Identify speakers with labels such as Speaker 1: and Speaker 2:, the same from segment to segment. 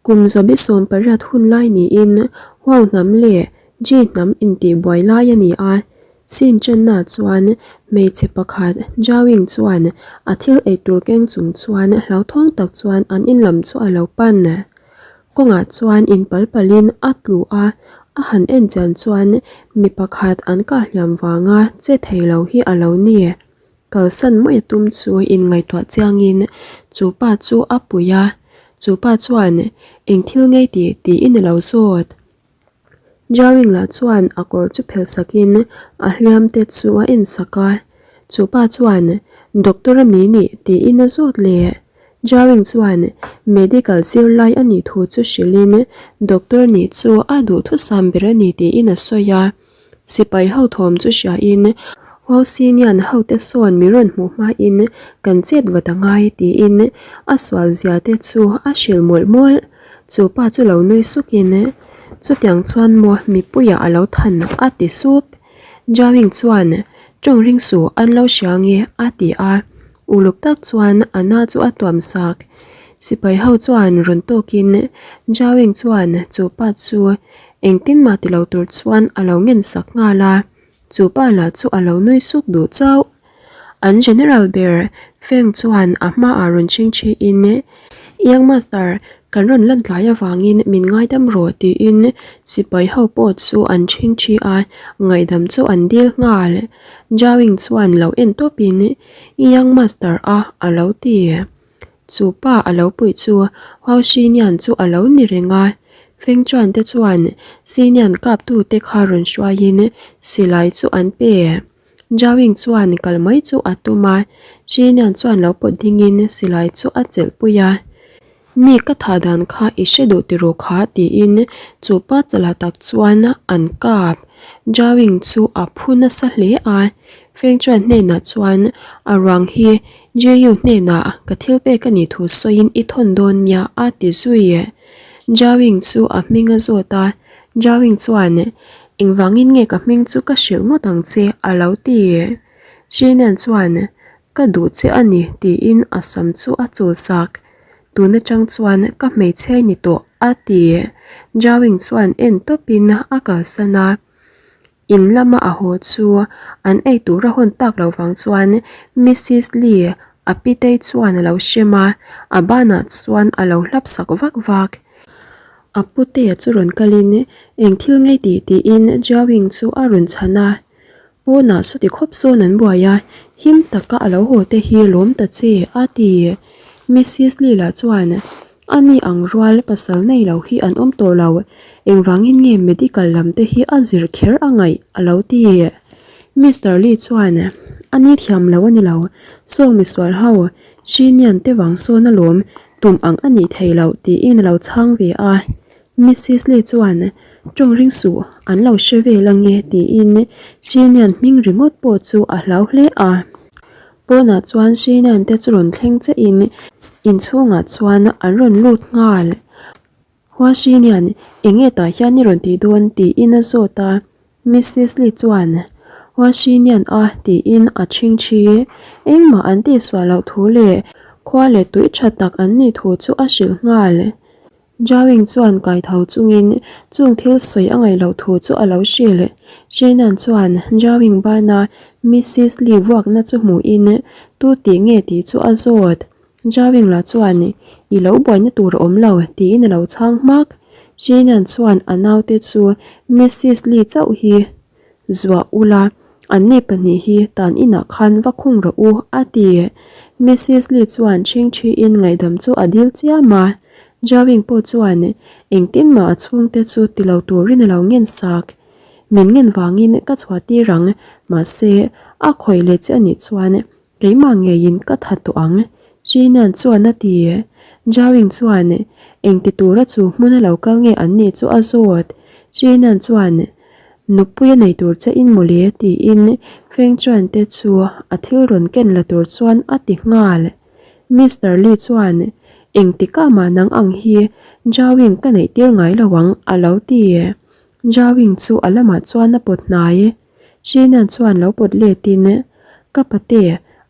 Speaker 1: Kum 180 hun lai niin Huau hnam leh Ji hnam intihbuai lai a ni a. Sin chenna chuan hmeichhe pakhat Jawing chuan a thil eitur keng chung chuan hlauthawng tak chuan an in lam chu a lo pan. Kawngah chuan inpal palin a tlu a, a han en chian chuan mi pakhat an kah hliam vanga che thei lo hi a lo ni. Kalsan mai a tum chu inngaihtuah chiangin chu pa chu a pui a, chu pa chuan eng thil ngei tih tiin a lo zawt. Jawing lah chuan a kawr chu phelh sakin a hliam te chu a en sak a, chu pa chuan Doctor a mi nih tiin a zawt leh. Jawing chuan medical zirlai a nih thu chu hrilhin doctor nih chu a duhthusam ber a ni tiin a sawi a. Sipai ho thawm chu hriain Huausinian hote sawn mi rawn hmuh hmain kan chet vat a ngai tiin a sual zia te chu a hrilh mawlh mawlh. Chu pa chu lo nui sukin chutiang chuan maw mipuiah a lo than a ti sup. Jawing chuan tawng ring suh an lo hria nge a ti a, uluk tak chuan a na chu a tuam sak. Sipai ho chuan rawn tawkin Jawing chuan chu pa chu Engtin mah ti lo tur chuan a lo ngen sak nghal a, chu pa lah chu a lo nui suk duh chauh. An General ber Feng chuan a hmaah rawn chhing thiin, Young Master, kan rawn lan tlai avangin min ngaidam rawh tiin sipai ho pawh chu an chhing thi a, ngaihdam chu an dil nghal. Zhao-ying chuan lo en tawpin, Young Master a a lo ti. Chu pa a lo puih chu Hau Shinian chu a lo ni reng a, Feng Chuan te chuan Shinian kap tu te kha rawn hruaiin silai chu an pe. Zhao Ying chuan kal mai chu a tum a, Shinian chuan lo pawt dingin silai chu a chelh pui a. Mi ka thah dan kha i hre duh tiraw kha tiin chu pa chalah tak chuan an kap. Zhao Ying chu a phu nasa hle a, Feng Chuan hnenah chuan a ruang hi JU hnenah ka thil pek a nih thu sawiin i thawn dawn nia a ti zui. Jawing chu a hming a zawt a, Jawing chuan engvangin nge ka hming chu ka hrilh ngawt ang che a lo ti. Shinian chuan ka duh che a ni tiin a sam chu a chul sak. Tun atang chuan ka hmeichhe ni tawh a ti. Jawing chuan en tawpin a kalsan a. In lama a haw chu an ei tur a hawn tak lo vang chuan Missis Lee a pitei chuan a lo hrem a, a banah chuan a lo hlap sak vak vak. A putea chu rawn kalin eng thil ngei tih tiin Jiaoying chu a rawn chhan a, Pawnah sawti khawp sawn an buai a, him taka a lo haw te hi lawm ta che a ti. Missis Lee lah chuan A ni ang rual pasal nei lo hi an awm tawh lo, engvangin nge medical lam te hi a zir kher a ngaih a lo ti. Mister Lee chuan, A ni thiam lo a ni lo, sawng misual ho, Shinian te vang sawn alawm, tum ang a nih thei loh tiin a lo chhang ve a. Missis Lee chuan, Tawng ring suh, an lo hre vel ange tiin Shinian hming ringawt pawh chu a hlau hle a. Pawnah chuan Shinian te chu rawn thleng che in inchhungah chuan an rawn lut nghal. Hua Shinian, eng nge tah hian i rawn tih dawn tiin a zawt a. Missis Lee chuan, Hua Shinian a tiin a chhing thi. Engmah an tihsual loh thu leh khua leh tui tha tak an nih thu chu a hrilh nghal. Jawing chuan kai tho chungin chung thil sawi a ngaih loh thu chu a lo hrilh. Sheenan chuan Jawing bana Missis Lee vuakna chu hmuhin tu tih nge tih chu a zawt. Jawing lah chuan I lo buaina tur a awm lo tiin a lo chhang hmak. Sheenan chuan a naute chu Missis Lee chauh hi Zuah ula, anni pahnih hi tan inah khan va khung rawh u, a ti. Missis Lee chuan chhingchhiin ngaihdam chu a dil chiam a. Jawing pawh chuan engtin mah a chhungte chu ti lo turin a lo ngen sak. Min ngen vangin ka chhuah tir ang, mahse, a khawih leh che a nih chuan keimah ngeiin ka that tawh ang, Jinan chuan a ti. Jawing chuan engti tura chu hmuna lo kal nge an nih chu a zawt. Jinan chuan Nupui a nei tur che in mawle tiin Feng Chuan te chu a thil rawn ken la tur chuan a ti nghal. Mister Li chuan engtikah mah nang ang hi Jawing ka neih tir ngai lo ang a lo ti. Jawing chu a lamah chuan a pawt hnai. Shinan chuan lo pawt letin ka pate.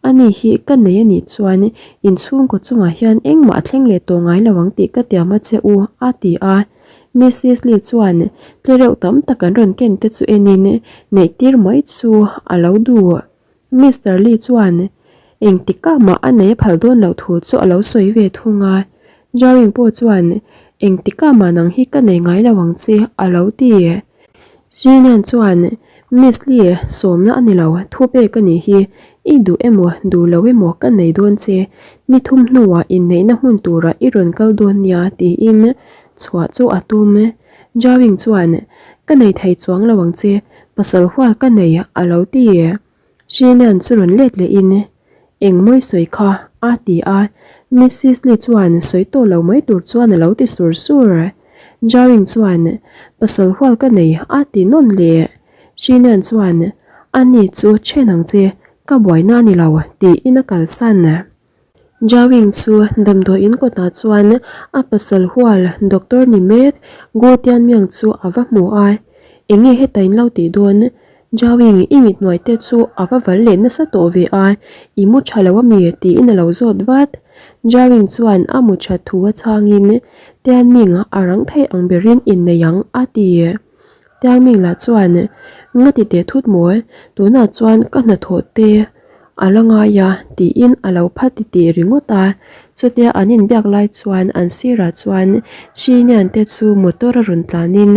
Speaker 1: Ani hi ka nei a nih chuan in chhungkaw chungah hian engmah a thleng leh tawh ngai lo ang tih ka tiam a che u, a ti a. Missis Lee chuan tlereuh tam tak an rawn ken te chu enin neih tir mai chu a lo duh. Mister Lee chuan engtikah mah a nei a phal dawn loh thu chu a lo sawi ve thung a. Jaring pawh chuan engtikah mah nang hi ka nei ngai lo ang che a lo ti. Srinian chuan Miss Lee sawmna a ni lo, thu pek a nih hi, i duh emaw duh lo emaw ka nei dawn che, ni thum hnuah inneihna hmun turah i rawn kal dawn nia tiin chhuah chu a tum. Jaring chuan Ka nei thei chuang lo ang che, pasal hual ka nei a lo ti. Srinian chu rawn let lehin Eng mawi sawi kha? a ti a, Missis Lee chuan sawi tawh lo mai tur chuan a lo ti sur sur. Jaring chuan Pasal hual ka nei a ti nawn leh. Srinian chuan Ani chu then ang che, ka buaina a ni lo tiin a kalsan. Jawing chu damdawiin kawtah chuan a pasal hual doctor ni mek Gu Tianmiang chu a va hmu a, Enge heta in lo tih dawn? Jawing i mit hnuai te chu a va val leh nasa tawh ve a, i mu tha lo ami? tiin a lo zawt vat. Jawing chuan a mu that thu a chhangin Tianming a rang thei ang berin innei ang a ti. Tiangming lah chuan, Nga ti teh thut maw, tunah chuan ka hnathawh te a la ngai a, tiin a lo phat ti tih ringawt a. Chutia an inbiak lai chuan an sirah chuan Chinian te chu motor a rawn tlanin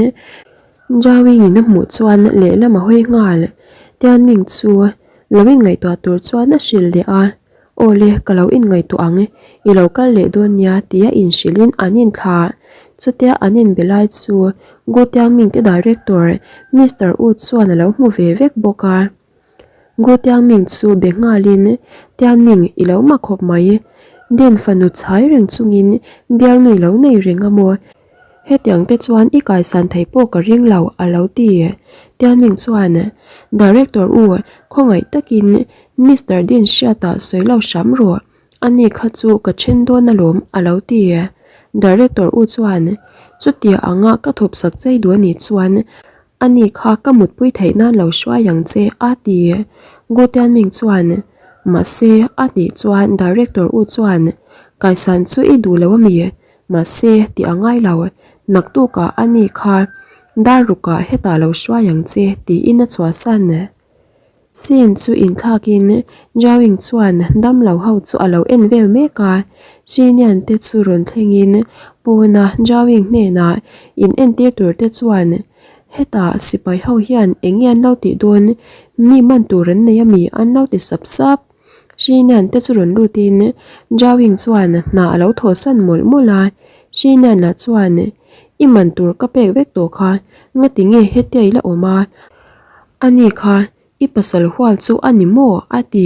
Speaker 1: Jawingin a hmuh chuan lehlam a hawi nghal. Tianming chu lo inngaihtuah tur chuan a hrilh leh a. Aw le, ka lo inngaihtuah ang, i lo kal leh dawn nia tia inhrilhin an inthlah. Chutia an inbe lai chu Gu Tiangming te director Mister U chuan a lo hmu ve vek bawk a. Gu Tiangming chu be nghalin, Tianming, i lo mak khawp mai. Din fanu chhai reng chungin bialnu i lo nei reng a maw? Hetiang te chuan i kaisan thei pawh ka ring lo, a lo ti. Tianming chuan, Director U, khawngaih takin Mister Din hriatah sawi lo hram rawh, ani kha chu ka then dawn alawm, a lo ti. Director U chuan, Chutia anga ka thawpsak chei duh anih chuan ani kha ka mutpui theih nan lo hruai ang che, a ti. Gu Tianming chuan, Mahse, a tih chuan Director U chuan, Kaisan chu i duh lo ami? Mahse, tih a ngai lo, naktukah ani kha dar rukah hetah lo hruai ang che, tiin a chhuahsan. Scene chu inthlakin Jawing chuan damlo ho chu a lo en vel mek a, Chinian te chu rawn thlengin pawna Jawing hnenah in entir tur te chuan hetah sipai ho hian eng nge an lo tih dawn, mi man tur an nei ami an lo ti sap sap. Chinian te chu rawn lutin Jawing chuan hna a lo thawhsan mawlh mawlh a, Chinian lah chuan i man tur ka pek vek tawh kha, ngati nge hetia i la awm a? Ani kha i pasal hual chu a ni maw? a ti.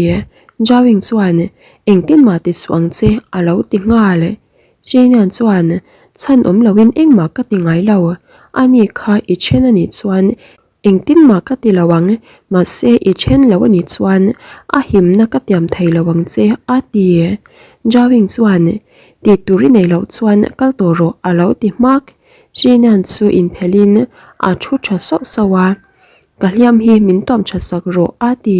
Speaker 1: Jawing chuan, Engtin mah ti suh ang che, a lo ti nghal. Chinian chuan, Chhan awm loin engmah ka ti ngai lo. Ani kha i then a nih chuan engtin mah ka ti lo ang, mahse i then lo a nih chuan a himna ka tiam thei lo ang che, a ti. Jawing chuan, Tih tur i nei loh chuan kal tawh rawh, a lo ti hmak. Chinian chu inphelhin a thu tha sauh sauh a, Ka hliam hi min tuam tha sak rawh a ti.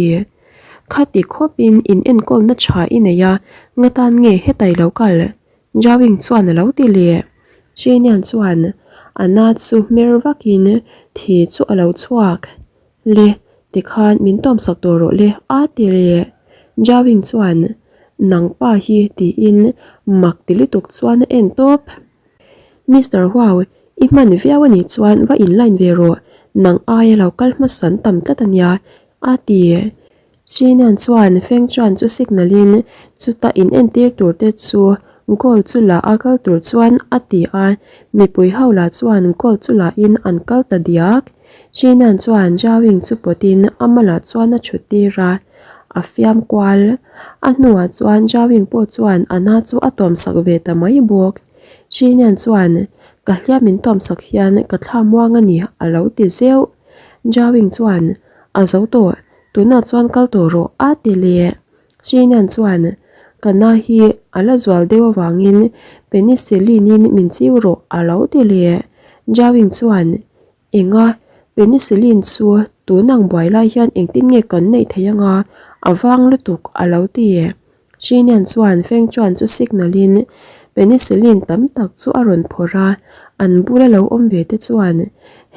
Speaker 1: Khati khawpin in enkawlna tha i nei a, nga tan nge hetai lo kal? Jawing chuan a lo ti leh. Chinian chuan a na chu hmer vakin thi chu a lo chhuak. Le, tikhan min tuam sak tawh rawh le a ti leh. Jawing chuan nang pa hi tiin mak ti lutuk chuan a en tawp. Mister Huau, i hman viau a nih chuan va in line ve rawh, nang aia lo kal hmasan tam tlat a nia, a ti. Shinan chuan Feng Chuan chu signal in chuta in entir tur te chu goal chu la a kal tur chuan a ti a, mipui ho lah chuan goal chu la in an kal ta diak. Shinan chuan Zhao Ying chu pawt in a malah chuan a thut tir a, a fiam kual. A hnuah chuan Zhao Ying pawh chuan a na chu a tuam sak ve ta mai bawk. Chinian chuan, Ka hliam min tuam sak hian ka thla muang a ni, a lo ti zeuh. Jawing chuan, A zo tawh, tunah chuan kal tawh rawh, a ti leh. Chinian chuan, Ka na hi a la zual deuh avangin penicillin-in min chiu rawh, a lo ti leh. Jawing chuan, Enga, penicillin chu tun ang buai lai hian engtin nge kan neih theih anga? A vang lutuk, a lo ti. Shinian chuan Feng Chuan chu signal in penicillin tam tak chu a rawn phawrh a, an bula lo awm ve te chuan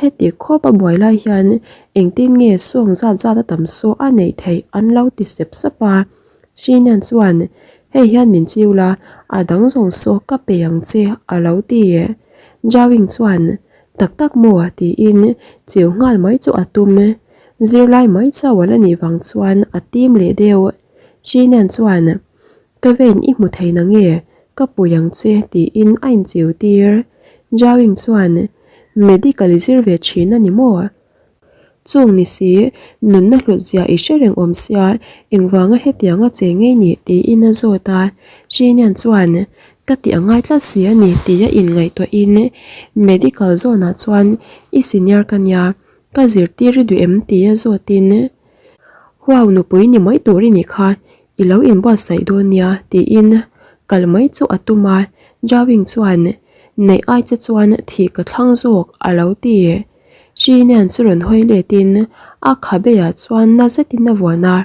Speaker 1: heti khawp a buai lai hian engtin nge sawng zat zat a tam saw a neih theih an lo ti sep sap a. Shinian chuan hei hian min chiu la, a dang zawng saw ka pe ang che a lo ti. Jawing chuan tak tak maw tiin chiu nghal mai chu a tum. Zirlai mai chauh a la nih vang chuan a tim leh deuh. Shinian chuan, Ka vein i hmu thei na nge? Ka pui ang che, tiin a inchiu tir. Jiaoying chuan, Medical i zir ve thin a ni maw? Chung ni si, nunna hlut zia i hre reng awm sia, engvanga hetianga che ngei ni? tiin a zawt a. Shinian chuan, Ka tih a ngai tlat si a ni, tia inngaihtuahin medical zawnah chuan i senior ka nia, ka zirtir i duh em? tia zawtin, Huau nupui ni mai tur i nih kha, i lo inbuatsaih dawn nia tiin kal mai chu a tum a, Jawing chuan neih ai che chuan thih ka thlang zawk a lo ti. Shinian chu rawn hawi letin a khabeah chuan na zetin a vuan a,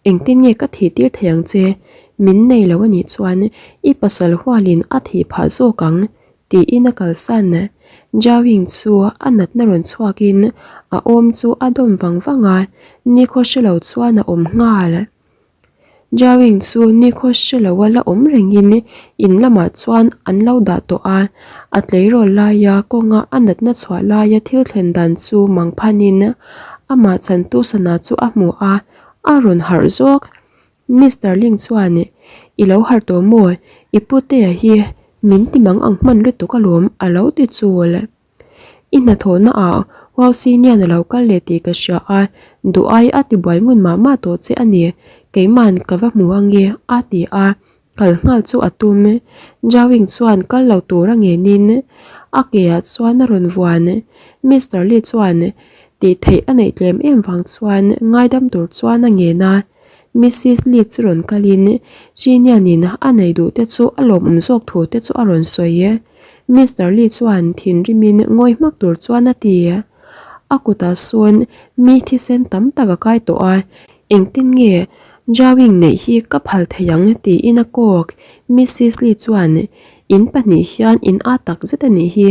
Speaker 1: Engtin nge ka thih tir thei ang che, min nei lo anih chuan i pasal hualin a thih phah zawk ang Tiin a kalsan. Jiaoying chu a natna rawn chhuakin a awm chu a dawm vang vang a, nikhaw hre lo chuan a awm nghal. Jiaoying chu nikhaw hre loa la awm rengin in lamah chuan an lo dah tawh a, a tleirawl laia kawnga a natna chhuah laia thil thlen dan chu mangphanin amah chhantu sana chu a hmu a, a rawn harh zawk. Mister Ling chuan, I lo harh tawh maw? I putea hi min ti mang ang hman lutuk alawm a lo ti chul. I hnathawhna ah Huau Sinian a lo kal leh tih ka hria a, duh ai a ti buai ngun mah mah tawh che a ni, keiman ka va hmu ange a ti a, kal nghal chu a tum. Jawing chuan kal lo tur a ngenin a ke ah chuan a rawn vuan. Mister Lee chuan tih theih a neih tlem em vang chuan ngaidam tur chuan a ngen a. Missis Lee chu rawn kalin Chinianin a nei duh te chu a lawmawm zawk thu te chu a rawn sawi e. Mister Lee chuan thinrimin ngawi hmak tur chuan a ti. A kutah sawn mi thisen tam tak a kai tawh a, engtin nge Jawing neih hi ka phal thei ang tiin a kawk. Missis Lee chuan in pahnih hian in a tak zet a nih hi,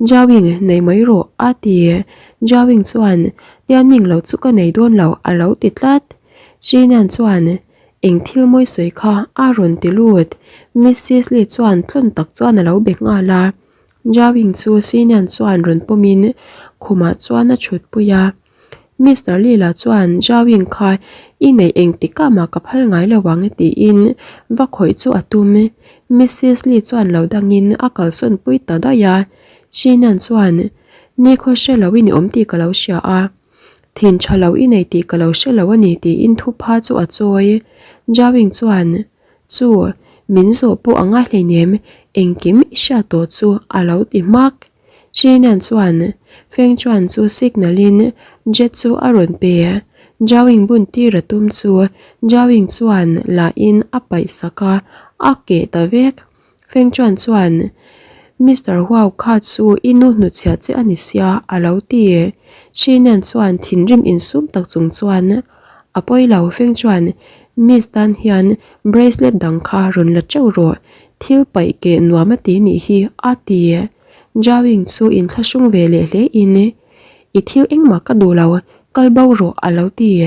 Speaker 1: Jawing nei mai rawh a ti. Jawing chuan Tianming lo chu ka nei dawn lo a lo ti tlat. Sheenan chuan eng thil mawi sawi kha a rawn ti lut. Missis Lee chuan tlawn tak chuan a lo be nghal a. Jawing chu Sheenan chuan rawn pawmin khumah chuan a thut pui a. Mister Lee lah chuan Jawing kha i neih engtik ah mah ka phal ngai lo ang tiin va khawih chu a tum. Missis Lee chuan lo dangin a kalsawn pui ta daih a. Sheenan chuan Nikhaw hre lo in i awm tih ka lo hria a. Thin tha lo i nei tih ka lo hre lo a ni tiin thupha chu a chawi. Jawing chuan, Chu, min zawh pawh a ngai hleinem, engkim i hriat tawh chu a lo ti hmak. Shinian chuan Feng Chuan chu signal in jet chu a rawn pe. Jawing bun tir a tum chu Jawing chuan la in a paih sak a, a keh ta vek. Feng Chuan chuan, Mister Huau kha chu i nu hnuchhiah che a ni sia, a lo ti. Shi Nian chuan thinrim insum tak chung chuan, A pawi lo, Feng Chuan, Miss tan hian bracelet dang kha rawn la teuh rawh, thil paih keh nuam a ti nih hi, a ti. Jiaoying chu inthlahrung ve leh hle in, I thil engmah ka duh lo, kal bo rawh, a lo ti.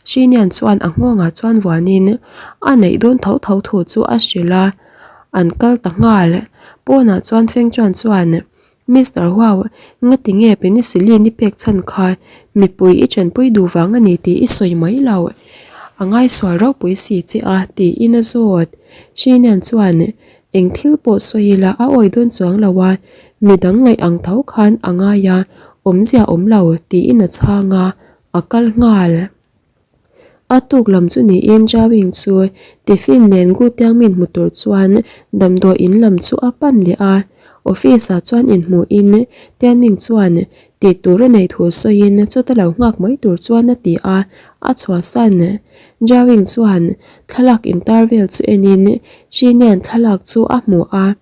Speaker 1: Shinian chuan a nghawngah chuan vuanin a neih dawn tho tho thu chu a hrilh a, an kal ta nghal. Pawnah chuan Feng Chuan chuan, Mister Huau, ngati nge penicillin i pek chhan kha mipui i chenpui duh vang a ni tih i sawi mai lo. A ngaisual ropui si che a, tiin a zawt. Shinian chuan, Eng thil pawh sawi ila a awi dawn chuang lo a, midang ngaih ang tho khan a ngai a, awmzia awm lo, tiin a chhang a. A kal nghal. A tuk lam chu niin Jawing chu tiffin nen Gu Tiangmin hmu tur chuan damdawi in lam chu a pan leh a. Office ah chuan inhmuhin Tianming chuan tih tur a neih thu sawiin chawta lo nghak mai tur chuan a ti a, a chhuahsan. Jawing chuan thlalak intar vel chu enin Chinian thlalak chu a hmu a.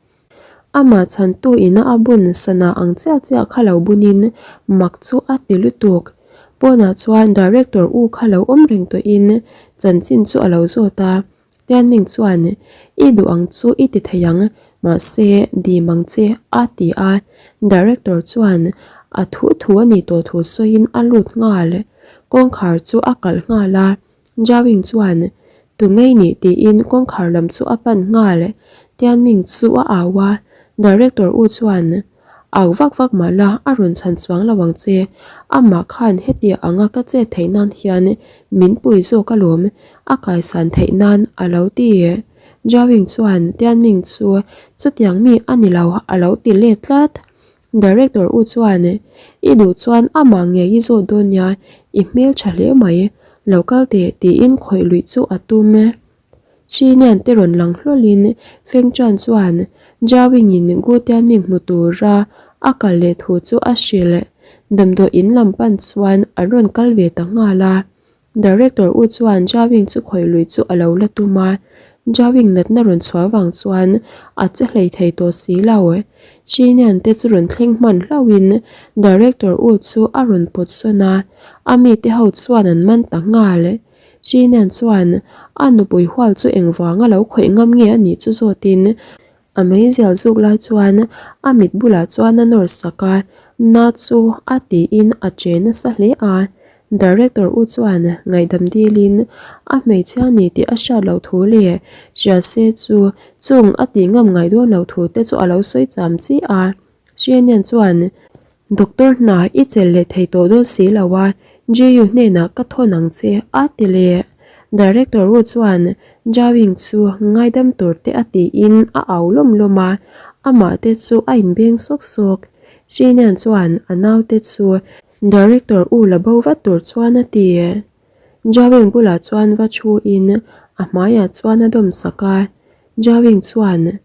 Speaker 1: Amah chhantu ina a bun sana ang chiah chiah kha lo bunin mak chu a ti lutuk. Pawnah chuan Director U kha lo awm reng tawhin chanchin chu a lo zawt a, Tianming chuan, I duh ang chu i ti thei ang, mahse dim ang che a ti a. Director chuan a thu thu a nih tawh thu sawiin a lut nghal. Kawngkhar chu a kalh nghal a, Jawing chuan, Tu ngei nih tiin kawngkhar lam chu a pan nghal. Tianming chu a au a, Director U chuan, Au vak vak mah la a rawn chhan chuang lo ang che. Amah khan hetiang anga ka chet theih nan hian min pui zawk alawm, a kaisan theih nan a lo ti. Jawing chuan Tianming chu chutiang mi a ni lo a lo ti let tlat. Director u chuan I duh chuan amah ngei i zawt dawn nia, i hmel tha hle mai, lo kal teh tiin khawih luih chu a tum. Chinian te rawn lang hlawlin Feng Chuan chuan Jiawing-in Gu Tianming hmu tura a kal leh thu chu a hrilh. Damdawi in lam pan chuan an rawn kal ve ta nghal a. Director u chuan Jiawing chu khawih lui chu a lo la tum a, Jiawing natna rawn chhuah vang chuan a che hlei thei tawh si lo. Chinian te chu rawn thleng hman hlauhin Director u chu a rawn pawt sawn a, a mite ho chuan an man ta nghal. Chinian chuan a nupui hual chu engvanga lo khawih ngam nge a nih chu zawtin a meizial zuk lai chuan a mit bulah chuan a nawr sak a, na chu a tiin a che nasa hle a. Director u chuan ngaihdam dilin a hmeichhia ni tih a hriat loh thu leh hria se chu chung a tih ngam ngai dawn loh thu te chu a lo sawi cham chi a. Chinian chuan Doctor hna i chelh leh thei tawh dawn si lo a, GU hnenah ka thawn ang che a ti leh. Director u chuan Jawing chu ngaidam tur te a tiin a au lawm lawm a, amah te chu a inbeng sawk sawk. Chinian chuan a naute chu Director u la bo vat tur chuan a ti. Jawing bulah chuan va thu in a hmaiah chuan a dawm sak a, Jawing chuan,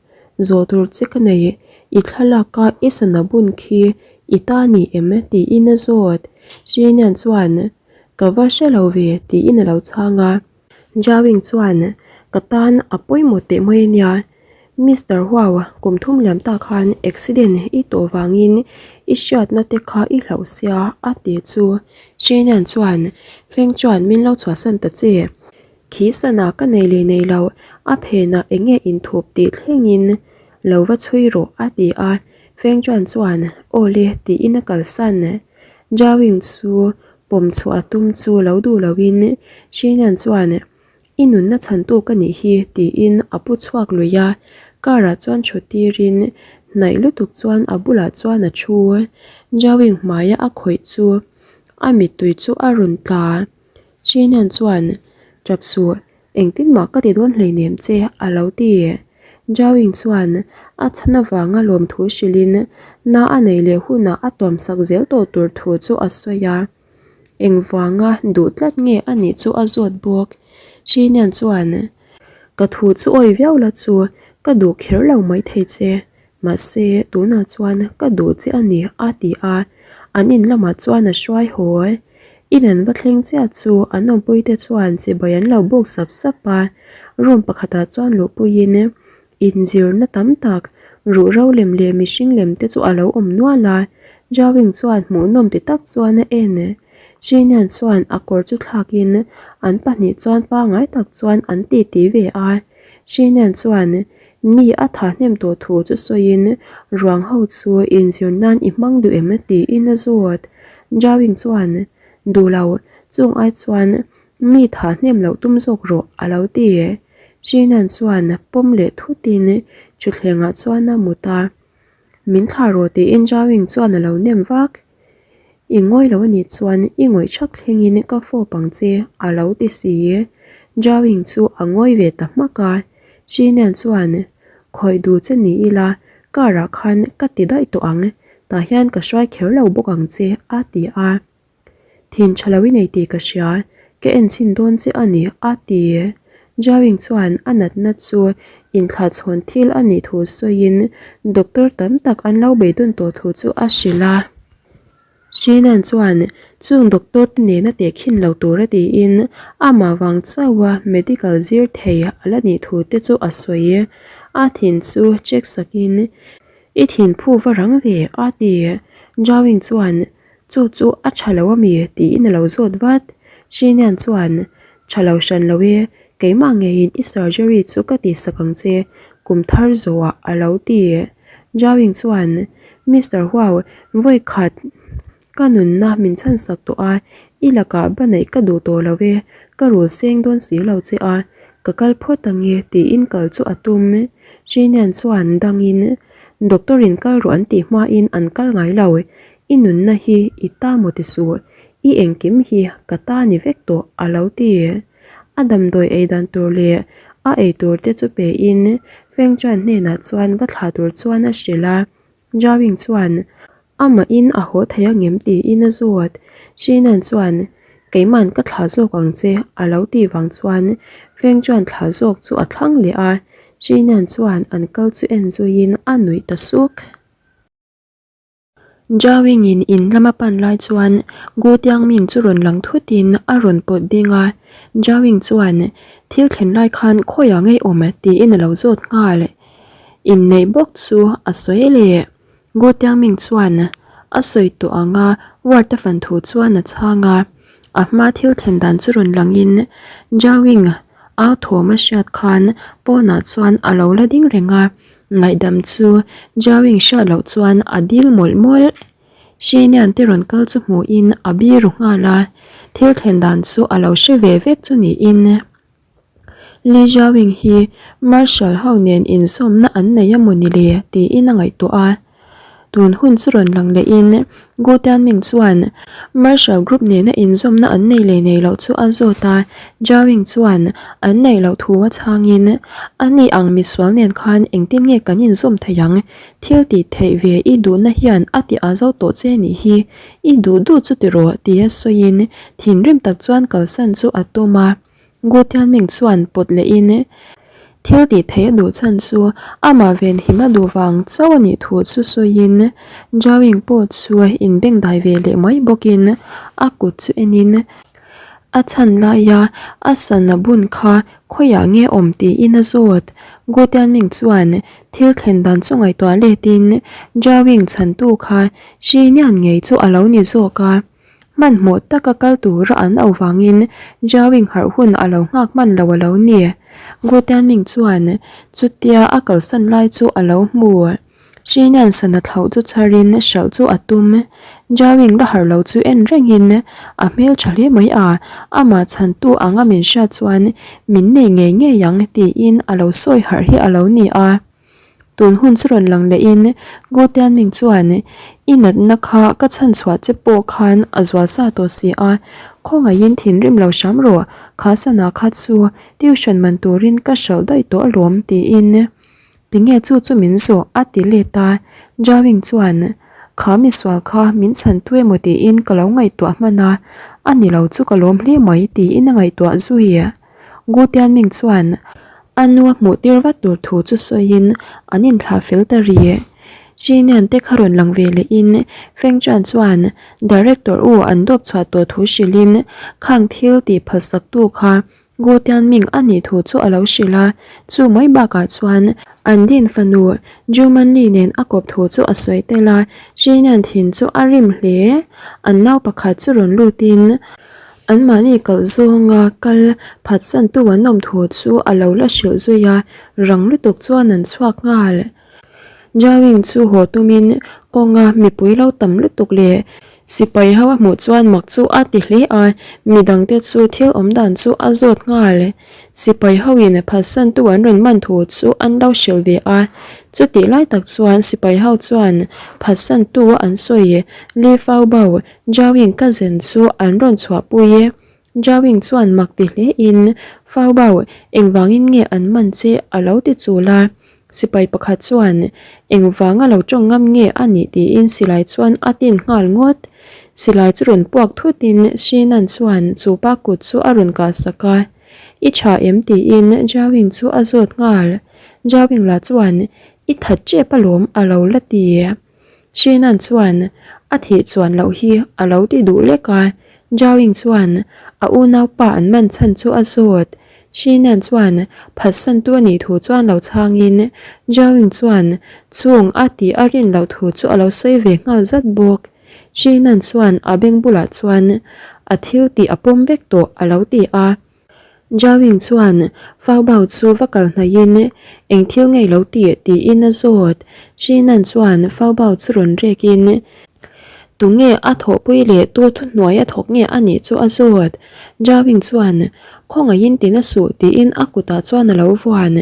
Speaker 1: Zawh tur che ka nei, i thlalak a i sana bun khi i ta ni em? tiin a zawt. Chinian chuan, Ka va hre lo ve tiin a lo chhang a. Jawing chuan, Ka tan a pawimawh teh mai a nia. Mister Huau, kum thum liam tak khan accident i tawh vangin i hriatna te kha i hlauh sia a ti chu. Chinian chuan, Feng chuan min lo chhuahsan ta che. Khi sana ka nei leh nei lo, a phenah eng nge inthup tih thlengin lo va chhui rawh a ti a, Feng Chuan chuan aw le tiin a kalsan. Jiaoying chu pawm chhuah a tum chu lo duh loin Shinian chuan I nunna chhantu ka nih hi tiin a pu chhuak lui a, car ah chuan thut tirin hnaih lutuk chuan a bulah chuan a thu. Jiaoying hmaia a khawih chu a mittui chu a rawn tla. Chinian chuan, Tap suh, engtin mah ka ti dawn hleinem che, a lo ti. Jawing chuan a chhan avanga lawmthu hrilhin na a nei leh hunah a tuamsak zel tawh tur thu chu a sawi a. Engvanga duh tlat nge a nih chu a zawt bawk. Chinian chuan, Ka thu chu awi viau la chu, ka duh kher lo maithei che. Mahse, tunah chuan ka duh che a ni, a ti a. An in lamah chuan a hruai haw. In an va thleng chiah chu an awmpuite chuan chibai an lo bawk sap sap a. Room pakhatah chuan luhpuiin inzirna tam tak, ruhro lem leh mihring lem te chu a lo awm nual a. Jawing chuan hmuhnawm ti tak chuan a en. Chinian chuan a kawr chu thlakin an pahnih chuan pangngai tak chuan an titi ve a. Chinian chuan Mi a tha hnem tawh thu chu sawiin ruang ho chu inzir nan i hmang duh em tiin a zawt. Jawing chuan, Duh lo, chung ai chuan mi tha hnem loh tum zawk rawh a lo ti. Chinan chuan pawm leh thutin thutthlengah chuan a mut a. Min thlah rawh tiin Jawing chuan a lo nem vak. I ngawi lo anih chuan i ngawih thak thlengin ka fawp ang che a lo ti si. Jawing chu a ngawi ve ta hmak a. Chinian chuan, Khawih duh che ni ila, car ah khan ka ti daih tawh ang, tah hian ka hruai kher lo bawk ang che a ti a. Thin tha lo i nei tih ka hria, ka en chhin dawn che a ni a ti. Jawing chuan a natna chu inthlahchhawn thil a nih thu sawiin doctor tam tak an lo beidawn tawh thu chu a hrilh a. Shinan chuan chung doctor te nena tehkhin lo tura tiin amah vang chauha medical zir thei a la nih thu te chu a sawi. A thin chu check sakin, I thin phu va rang ve a ti. Jawing chuan. Chu chu a tha lo ami? tiin a lo zawt vat. Shinian chuan, Tha lo hran lo e, keimah ngeiin i surgery chu ka tihsak ang che, kum thar zawhah a lo ti. Jawing chuan, Mister Huau, vawi khat ka nunna min chhansak tawh a, i lakah ba neih ka duh tawh lo e, ka rul seng dawn si lo che a, ka kal phawt ang e tiin kal chu a tum. Shinian chuan dangin, Doctor in kal rawh an tih hmain an kal ngai lo, i nunna hi i ta maw ti suh, i engkim hi ka ta ni vek tawh a lo ti. A damdawi ei dan tur leh a ei tur te chu pe in Feng Chuan hnenah chuan va thlah tur chuan a hrilh a, Zhao Ying chuan amahin a haw thei angem tiin a zawt. Shinan chuan Keiman ka thlah zawk ang che a lo tih vang chuan Feng Chuan thlah zawk chu a thlang leh a, Shinan chuan an kal chu en zuiin a nuih ta suk. Zhao-Ying-in in lama pan lai chuan Gu Tiangming chu rawn lang thutin a rawn pawt ding a, Zhao-Ying chuan thil thlen lai khan khawiah ngei awm tiin a lo zawt nghal. Inneih bawk chu a sawi leh. Gu Tiangming chuan a sawi tawh ang a ward a fan thu chuan a chhang a, a hma thil thlen dan chu rawn langin Zhao-Ying au thawm a hriat khan pawnah chuan a lo la ding reng a. Ngaihdam chu Jawing hriat loh chuan a dil mawlh mawlh. Shenian te rawn kal chu hmuhin a biru nghal a, thil thlen dan chu a lo hre ve vek chu niin. Li Jawing hi Marshal ho nen inzawmna an nei a maw ni le tiin a ngaihtuah a. Tun hun chu rawn lang lehin Gu Tianming chuan Marshall Group nena inzawmna an nei leh nei loh chu a zawt a, Zhao-Ying chuan an neih loh thu a chhangin, A ni ang misual nen khan engtin nge kan inzawm thei ang? Thil tih theih ve i duhna hian a ti a zo tawh che nih hi, i duh duh chu tiraw tia sawiin thinrim tak chuan kalsan chu a tum a. Gu Tianming chuan pawt lehin, Thil tih theih a duh chhan chu amah venhim a duh vang chauh a nih thu chu sawiin, Zhao-Ying pawh chu inbengdai ve leh mai bawkin a kut chu enin, A chhan laia a sana bun kha khawiah nge awm tiin a zawt. Gu Tianming chuan thil thlen dan chu ngaihtuah letin, Zhao-Ying chhantu kha Shi Nian ngei chu a lo ni zawk a. Hmanhmawh taka kal tura an auh vangin Zhao-ing harh hun a lo nghak hman lo a lo ni. Gu Tianming chuan chutia a kalsan lai chu a lo hmu. Shinian sana thlauh chu chharin hralh chu a tum. Zhao-ing la harh lo chu en rengin a hmel tha hle mai a, amah chhantu anga min hriat chuan min nei ngei ngei ang tiin a lo sawi harh hi a lo ni a. Tun hun chu rawn lang lehin Gu Tianming chuan, I natna kha ka chhanchhuah che pawh khan a zual sa tawh si a, khawngaihin thinrim lo hram rawh, kha sana kha chu tuition man turin ka hralh daih tawh alawm tiin tinge chu chu min zawh a ti let a, Zhao-Ying chuan, Kha misual kha min chhan tu emaw tiin ka lo ngaihtuah hman a, a ni lo chu ka lawm hle mai tiin a ngaihtuah zui. Gu Tianming chuan a nu a hmuh tir vat tur thu chu sawiin an inthlah fel ta ri. Shinian te kha rawn lang ve lehin Feng Chuan chuan Director u an dawp chhuah tawh thu hrilhin khang thil tih phalsak tu kha Gu Tianming a nih thu chu a lo hrilh a, chu mai bakah chuan an din fanu Ju Manli nen a kawp thu chu a sawi tel a, Shinian thin chu a rim hle. An nau pakhat chu rawn lutin Anmahni kalh zawnga kal phatsantu an awm thu chu a lo la hrilh zui a, rang lutuk chuan an chhuak nghal. Zhao-Ying chu haw tumin kawnga mipui lo tam lutuk leh sipai ho a hmuh chuan mak chu a ti hle a, midangte chu thil awm dan chu a zawt nghal. Sipai hoin phatsantu an rawn man thu chu an lo hrilh ve a, chutih lai tak chuan sipai ho chuan phatsantu a an sawi Li Faobao Zhao-Ying ka zen chu an rawn chhuahpui e. Zhao-Ying chuan mak ti hle in, Fao Bao, engvangin nge an man che a lo ti chul a. Sipai pakhat chuan, Engvanga lo tawng ngam nge a nih tiin silai chuan a tin nghal ngawt. Silai chu rawn puak thutin Shinan chuan chu pa kut chu a rawn kah sak a. I tha em tiin Zhao-Ying chu a zawt nghal. Zhao-Ying lah chuan, I that tep alawm a lo la ti. Sheenan chuan a thih chuan loh hi a lo ti duh lek a, Zhao-Ying chuan a unaupa an man chhan chu a zawt. Sheenan chuan phatsantu a nih thu chuan lo chhangin Zhao-Ying chuan chung a tih a rin loh thu chu a lo sawi ve nghal zat bawk. Shinan chuan a beng bulah chuan a thil tih a pawm vek tawh a lo ti a. Jawing chuan Fau Bao chu va kal hnaihin eng thil ngei lo tih tiin a zawt. Shinan chuan Fau Bao chu rawn rekin tunge a thawhpui leh tu thuhnuai a thawk nge a nih chu a zawt. Jawing chuan khawngaihin ti na suh tiin a kutah chuan a lo vuan.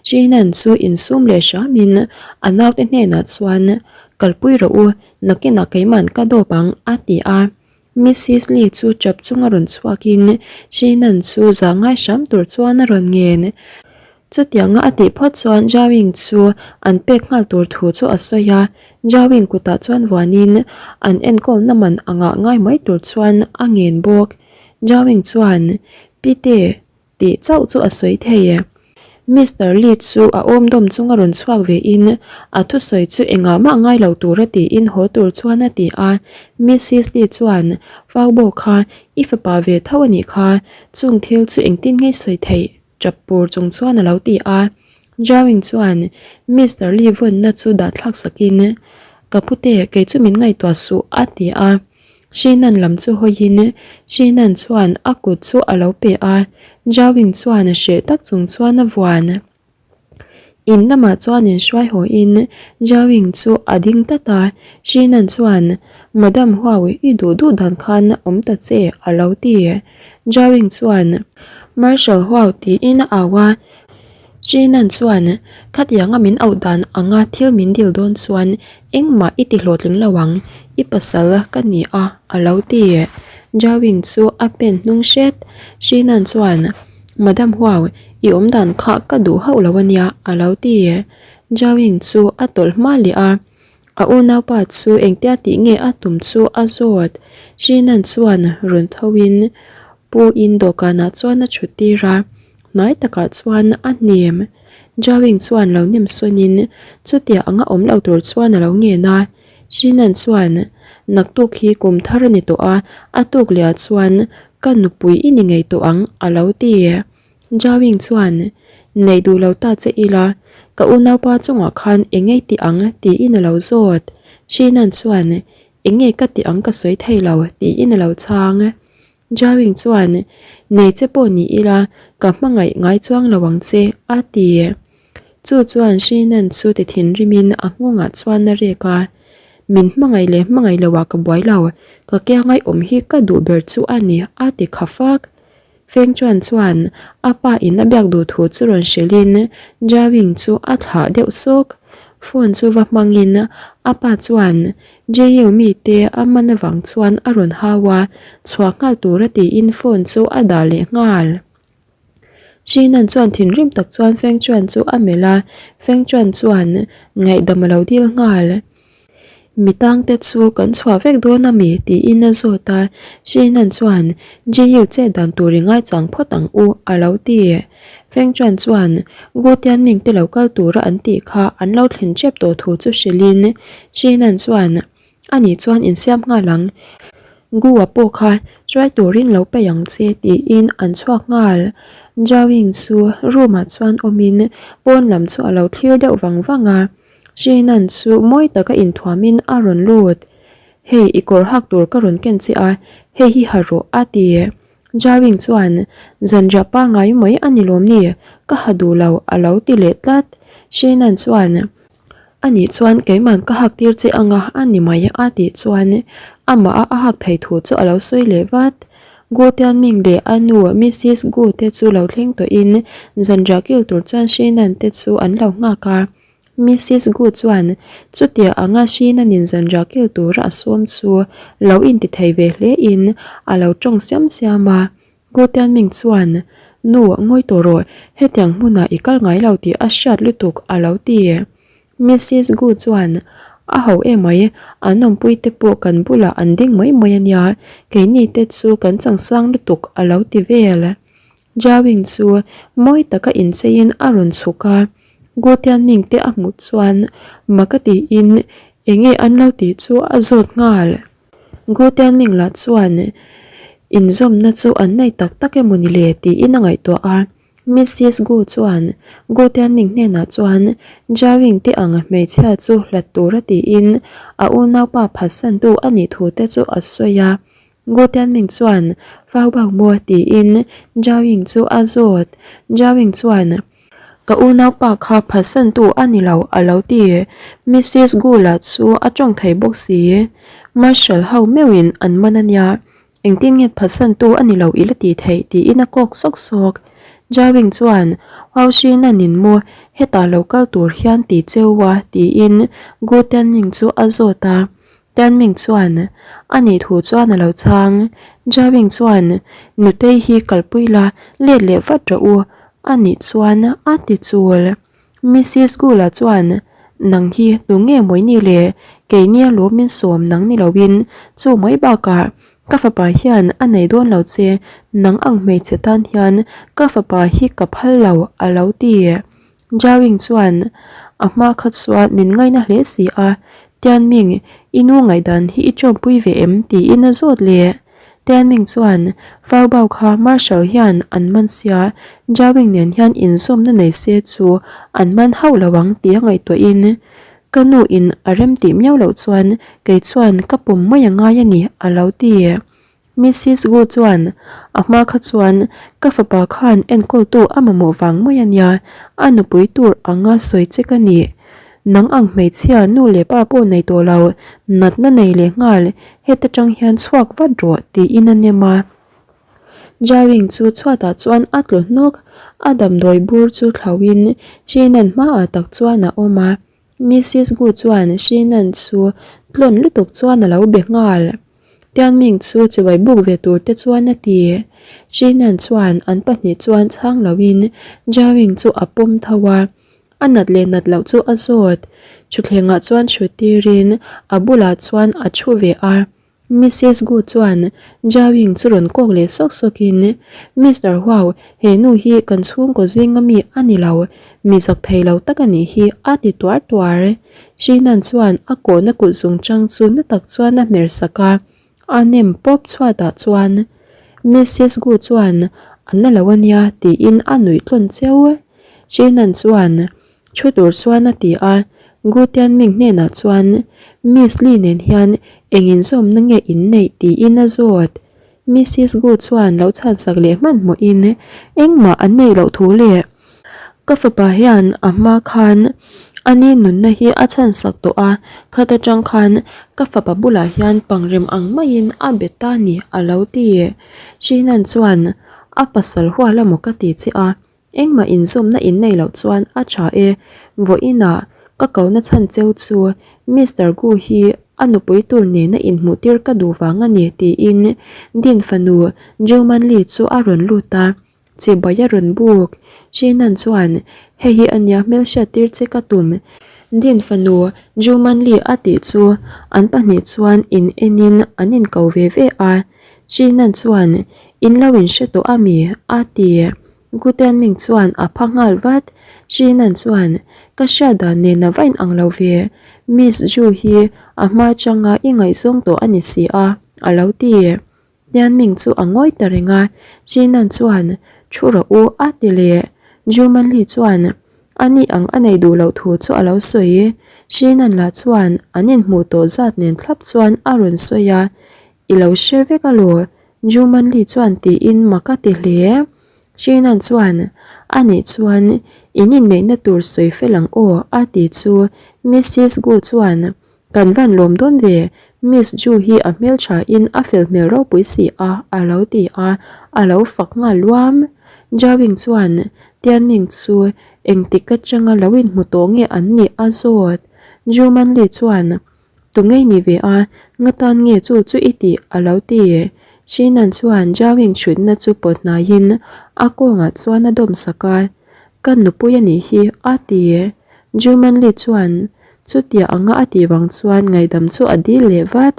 Speaker 1: Shinan chu insum leh hramin a naute hnenah chuan kalpui rawh u, nakinah keiman ka dawp ang a ti a. Missis Lee chu chap chunga rawn chhuakin Shinan chu zah ngai hram tur chuan a rawn ngen. Chutianga a tih phawt chuan Jawing chu an pek nghal tur thu chu a sawi a, Jawing kutah chuan vuanin an enkawlna man angah ngai mai tur chuan a ngen bawk. Jawing chuan, Pite, Tih chauh chu a sawi thei e. Mister Lee chu a awm dawm chunga rawn chhuak ve in a thusawi chu engah mah ngai lo tura tiin haw tur chuan a ti a. Missis Lee chuan, Faubo kha i fapa ve tho a nih kha, chung thil chu engtin nge sawi theih? Tap pur chung chuan a lo ti a. Jawing chuan Mister Lee vawnna chu dah thlak sakin, Ka pute, kei chu min ngaihtuah suh a ti a. Shinan lam chu hawiin Shinan chuan a kut chu a lo pe a, Jawing chuan hreh tak chung chuan a vuan. In lamah chuan inhruai hawiin Jawing chu a ding tlat a, Shinan chuan, Madam Huau, i duh duh dan khan awm ta che, a lo ti. Jawing chuan, Marshal Huau tiin a au a, Shinan chuan, Khatianga min auh dan anga thil min dil dawn chuan engmah i ti hlawhtling lo ang, i pasal ka ni a, a lo ti. Jawing chu a pen hnung hret. Shinan chuan, Madam Huau, i awm dan kha ka duh hauh lo a nia, a lo ti. Jawing chu a tawlh hma leh a. A unaupa chu engtia tih nge a tum chu a zawt. Shinan chuan rawn tho in Pu in dawhkanah chuan a thut tir a. Hnai takah chuan a hnem. Jawing chuan lo nem sawnin chutia anga awm lo tur chuan a lo ngen a. Shinan chuan, Naktuk hi kum thar a ni tawh a, a tuk leh ah chuan ka nupui i ni ngei tawh ang a lo ti. Jawing chuan, Neih duh lo ta che ila, ka unaupa chungah khan eng ngei ti ang tiin a lo zawt. Shinan chuan, Eng nge ka ti ang ka sawi thei lo tiin a lo chhang. Jawing chuan, Nei che pawh ni ila, ka hmangaih ngai chuang lo ang che, a ti. Chu chuan Shinan chu ti thinrimin a nghawngah chuan a rek a, Min hmangaih leh hmangaih loah ka buai lo, ka kia ngaihawm hi ka duh ber chu a ni, a ti kha fak. Feng Chuan chuan a pa in a biak duh thu chu rawn hrilhin Jawing chu a thlah deuh sawk. Phone chu va hmangin a pa chuan Jeyu mite a man avang chuan a rawn hau a, chhuah nghal tura tiin phone chu a dah leh nghal. Shinan chuan thinrim tak chuan Feng Chuan chu a melh a, Feng Chuan chuan ngaihdam a lo dil nghal. Mi tangte chu kan chhuah vek dawn a mi? tiin a zawt a, Shinan chuan Jiyu chet dan tur i ngaichang phawt ang u a lo ti. Feng Chuan chuan Gu Tianming te lo kal tura an tih kha an lo thlen tep tawh thu chu hrilhin Shinan chuan Ani chuan insiam nghal ang. Gu-a pawh kha hruai turin lo peih ang che tiin an chhuak nghal. Jawing chu room-ah chuan awmin pawn lam chu a lo thlir deuh vang vang a. Shinan chu mawi taka inthuamin a rawn lut. Hei i kawr hak tur ka rawn ken che a, hei hi ha rawh a ti. Jawing chuan zanriah pangngai mai a ni lawm ni, ka ha duh lo a lo ti leh tlat. Shinan chuan. Anih chuan keiman ka hak tir che anga a ni mai a tih chuan amah a a hak thei thu chu a lo sawi leh vat. Gu Tianming leh a nu Missis Gu te chu lo thleng tawhin zanriah kil tur chuan Shinan te chu an lo nghak a. Missis Gu chuan chutia anga Shinanin zanriah kil tura a sawm chu lo inti thei ve hle in a lo tawng siam siam a. Gu Tianming chuan, Nu, ngawi tawh rawh, hetiang hmunah i kal ngai lo tih a hriat lutuk a lo ti. Missis Gu chuan, A ho emai, an awmpui te pawh kan bulah an ding mai mai a nia, keini te chu kan changsang lutuk a lo ti vel. Jiawing chu mawi taka incheiin a rawn chhuk a, Gu Tianming te a hmuh chuan mak a tiin enge an lo tih chu a zawt nghal. Gu Tianming lah chuan inzawmna chu an nei tak tak emaw ni le tiin a ngaihtuah a. Missis Gu chuan Gu Tianming hnenah chuan Jiawing te ang hmeichhia chu hlat tura tiin a unaupa phatsantu a nih thu te chu a sawi a. Gu Tianming chuan Fau Bao maw tiin Jiawing chu a zawt. Jiawing chuan Ka unaupa kha phatsantu a ni lo a lo ti. Missis Gu lah chu a tawng thei bawk si. Marshal ho meuhin an man a nia. Engtin nge phatsantu a ni lo i la tih theih tiin a kawk sawk sawk. Jiawing chuan Huau Shi Nan in maw hetah lo kal tur hian ti cheu a tiin Gu Tianming chu a zawt a. Tianming chuan a nih thu chuan a lo chhang. Jiawing chuan Nutei hi kalpui la let leh vat rawh u a nih chuan a ti chul. Missis Gula chuan, Nang hi tu nge mawi ni le? Keini a lawm min sawm nang ni loin chu mai bakah ka fapa hian a nei dawn lo che, nang ang hmeichhe tan hian ka fapa hi ka phal lo a lo ti. Jiawing chuan, A hma kha chuan min ngaina hle si a, Tianming, i nu ngaihdan hi i tawmpui ve em? tiin a zawt leh. Tianming chuan Fau Bao kha Marshal hian an man sia, Jiawing nen hian inzawmna nei se chu an man hauh lo ang tia ngaihtuahin ka nu in a rem tih miau loh chuan kei chuan ka pawm mai a ngai a ni a lo ti. Missis Gu chuan a hma kha chuan ka fapa khan enkawltu a mamawh vang mai a nia, a nupui tur anga sawi che ka ni. Nang ang hmeichhia nu leh pa pawh nei tawh lo, natna nei leh nghal, heta tang hian chhuak vat rawh tiin a nem a. Jiawing chu chhuatah chuan a tlu hnawk, a damdawi bur chu thlauhin Shinan hmaah tak chuan a awm a. Missis Gu chuan Shinan chu tlawn lutuk chuan a lo be nghal. Tianming chu chibai buk ve tur te chuan a ti. Shinan chuan an pahnih chuan chhang loin Jiawing chu a pawm tho a. A nat leh nat loh chu a zawt. Thutthlengah chuan chhut tirin a bulah chuan a thu ve a. Missis Gu chuan Jiaoying chu rawn kawk leh sawk sawkin, Mister Huao, he nu hi kan chhungkaw zinga mi a ni lo, mi zak thei lo tak a nih hi a ti tuar tuar. Shinan chuan a kawhna kut zungchang chu na tak chuan a hmer sak a. A nem pawp chhuatah chuan Missis Gu chuan a na lo a nia tiin a nuih tlawn cheu. Chinan chuan thu tur chuan a ti a, Gu Tianming hnenah chuan Miss Li nen hian eng inzawmna nge in neih tiin a zawt. Missis Gu chuan lo chhansak leh hmanhmawhin engmah an neih loh thu leh Ka fapa hian a hma khan a ni nunna hi a chhansak tawh a, khat atang khan ka fapa bulah hian pangrem ang maiin a be ta ni a lo ti. Shinan chuan a pasal hual emaw ka ti che a, engmah inzawmna in nei loh chuan a tha e, vawiinah ka kona chhan cheu chu Mister Gu hi a nupui tur nena inhmuh tir ka duh vang a ni tiin Din fanu Ju Manli chu a rawn lut a. Chibai a rawn buk. Chinan chuan, Hei hi a nia hmelhriat tir che ka tum. Din fanu Ju Manli a tih chu an pahnih chuan in enin an inko ve ve a. Chinan chuan, In lo inhre tawh a mi? a ti. Gu Tianming chuan a pha nghal vat. Chinan chuan, Ka hriat dan nen a va inang lo ve. Miss Ju hi a hma atanga i ngaihzawng tawh a ni si a, a lo ti. Tianming chu a ngawi ta reng a, Chinan chuan, Thu rawh u, a ti leh. Ju Manli chuan a ni ang a nei duh loh thu chu a lo sawi. Chinan lah chuan an inhmuh tawh zat nen thlap chuan a rawn sawi a, I lo hre vek alaw, Ju Manli chuan tiin mak a ti hle. Chinan chuan, A nih chuan in inneihna tur sawi fel ang aw, a ti chu Missis Gu chuan, Kan van lawm dawn ve, Miss Ju hi a hmeltha in a fel hmel ropui si a, a lo ti a, a lo fak nghal luam. Jiawing chuan Tianming chu engtik atanga lo inhmu tawh nge an nih a zawt. Ju Manli chuan, Tu ngei ni ve a, nga tan nge chu chu i tih a lo ti. Shinan chuan Jiawing chhutna chu pawt hnaiin a kawngah chuan a dawm sak a, Ka nupui a nih hi a ti. Ju Manli chuan Chutia anga a tih vang chuan ngaihdam chu a dil leh vat.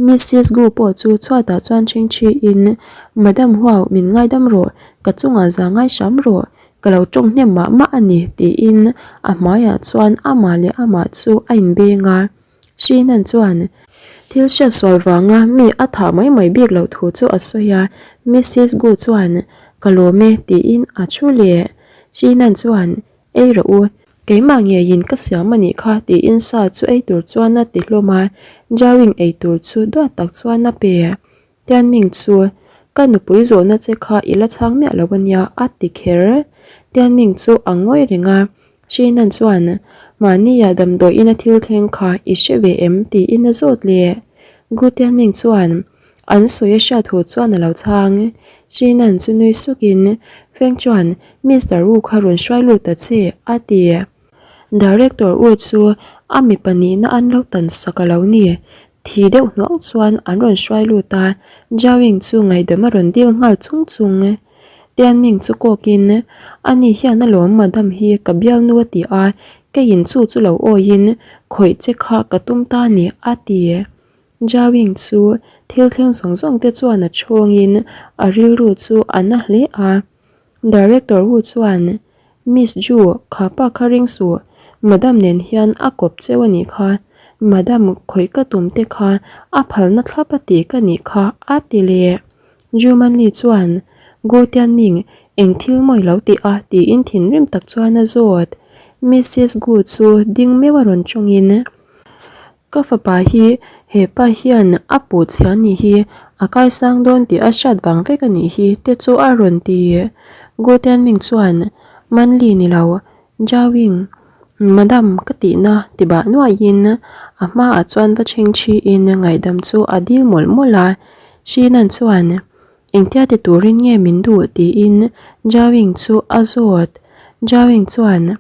Speaker 1: Missis Gu pawh chu chhuatah chuan ṭhingṭhi in, Madam Huau, min ngaidam rawh, ka chungah za ngai hram rawh, ka lo ṭawng hnem mah mah a ni, tiin a hmaiah chuan amah leh amah chu a inbeng a. Shinan chuan thil hriatsual vanga mi a thah mai mai bik loh thu chu a sawi a, Missis Gu chuan. Ka lawm e tiin a thu leh. Shinan chuan, Ei rawh u, keimah ngeiin ka siam a nih kha tiin sa chu ei tur chuan a ti hlawm a, Jawing ei tur chu duat tak chuan a pe. Tianming chu, Ka nupui zawhna che kha i la chhang miah lo a nia a ti kher. Tianming chu a ngawi reng a, Shinan chuan, Mahnia damdawiin a thil thleng kha i hre ve em? tiin a zawt leh. Gu Tianming chuan, An sawi a hriat hu chuan a lo chhang. Shinan chu nui sukin, Feng chuan Mister Wu kha rawn hruai lut ta che, a ti. Director Wu chu a mipa nihna an lo tan sak a lo ni. Thi deuh hnuang chuan an rawn hruai lut a, Jiaoying chu ngaihdam a rawn dil nghal chung chung. Tianming chu kawkin, Ani hian alawm Madam hi ka bialnu a ti a, keiin chu chu lo awiin khawih che kha ka tum ta ni, a ti. Jiaoying chu thil thleng zawng zawng te chuan a chhawngin a rilru chu a na hle a. Director Wu chuan, Miss Ju, kha pa kha ring suh, Madam nen hian a kawp cheu a nih kha, Madam khawih ka tum te kha a phalna thlap a ti ka nih kha a ti leh. Ju Manli chuan, Gu Tianming, eng thil mawi lo tih a tiin thinrim tak chuan a zawt. Missus Gu chu ding meuh a rawn tawngin, Ka fapa hi he pa hian a puh chhia nih hi a kaisang dawn tih a hriat vang vek a nih hi te chu a rawn ti. Gu Tianming chuan Manli ni lo, Jiaoying, Madam ka tihna ti bah nuaihin a hmaah chuan va chhing thiin ngaihdam chu a dil mawlh mawlh a. Shinan chuan Engtia ti turin nge min duh tiin Jiaoying chu a zawt. Jiaoying chuan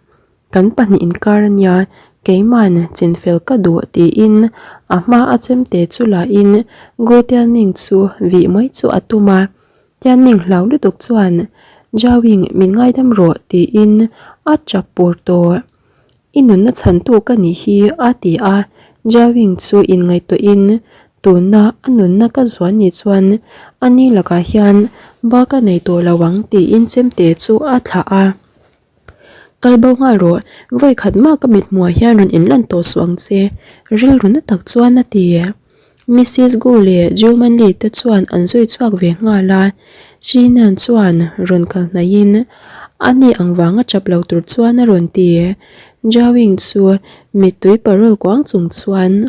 Speaker 1: Kan pahnih inkar a nia, keima'n chinfel ka duh tiin a hma a chemte chu lahin Gu Tianming chu vih mai chu a tum a. Tianming hlau lutuk chuan Jiaoying min ngaidam rawh tiin a tap pur tawh. I nunna chhantu ka nih hi a ti a, Jiaoying chu inngaihtuahin tuna a nunna ka zuan nih chuan ani lakah hian ba ka nei tawh lo ang tiin chemte chu a thlah a. Kal bo nghal rawh, vawi khat mah ka mit hmuh ah hian rawn inlan tawh suh ang che, rilru na tak chuan a ti. Missus Gu leh Ju Manli te chuan an zui chhuak ve nghal a, Shinan chuan rawn kal hnaihin a ni ang vanga chap lo tur chuan a rawn ti. Jiaoying chu mittui parawl kuang chung chuan.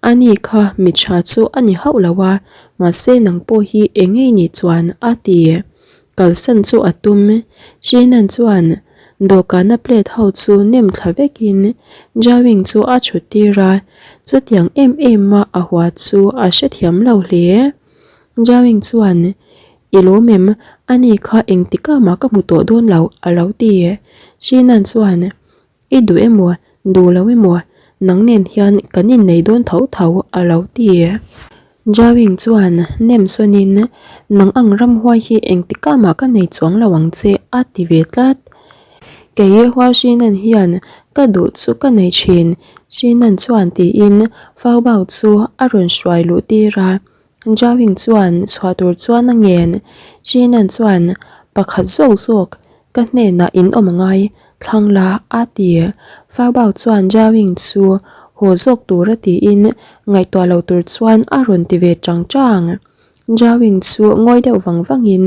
Speaker 1: Ani kha mi tha chu a ni hauh lo a, mahse nang pawh hi eng ngei ni chuan a ti. Kalsan chu a tum. Shinan chuan dawhkana plate ho chu nem thla vekin Jiaoying chu a chhut tir a, chutiang em em a a hua chu a hrethiam lo hle. Jiaoying chuan, I lawm em? Ani kha engtikah mah ka hmu tawh dawn lo a lo ti. Shinan chuan, I duh emaw, duh lo emaw, nang nen hian kan innei dawn tho tho a lo ti. Jiaoying chuan nem sawnin, Nang ang ramhuai hi engtikah mah ka nei chuang lo ang che a ti ve tlat. Kei Hua Shinan hian ka duh chu ka nei thin, Shinan chuan tiin Fao Bao chu a rawn hruai luh tir a. Jiaoying chuan chhuah tur chuan a ngen. Shinan chuan pakhat zawk zawk ka hnenah in awm a ngai, thlang la a ti. Fao chuan Jiaoying chu haw zawk tur a tiin ngaihtuah lo tur chuan a rawn ti ve chang chang. Jiaoying chu ngawi deuh vang vangin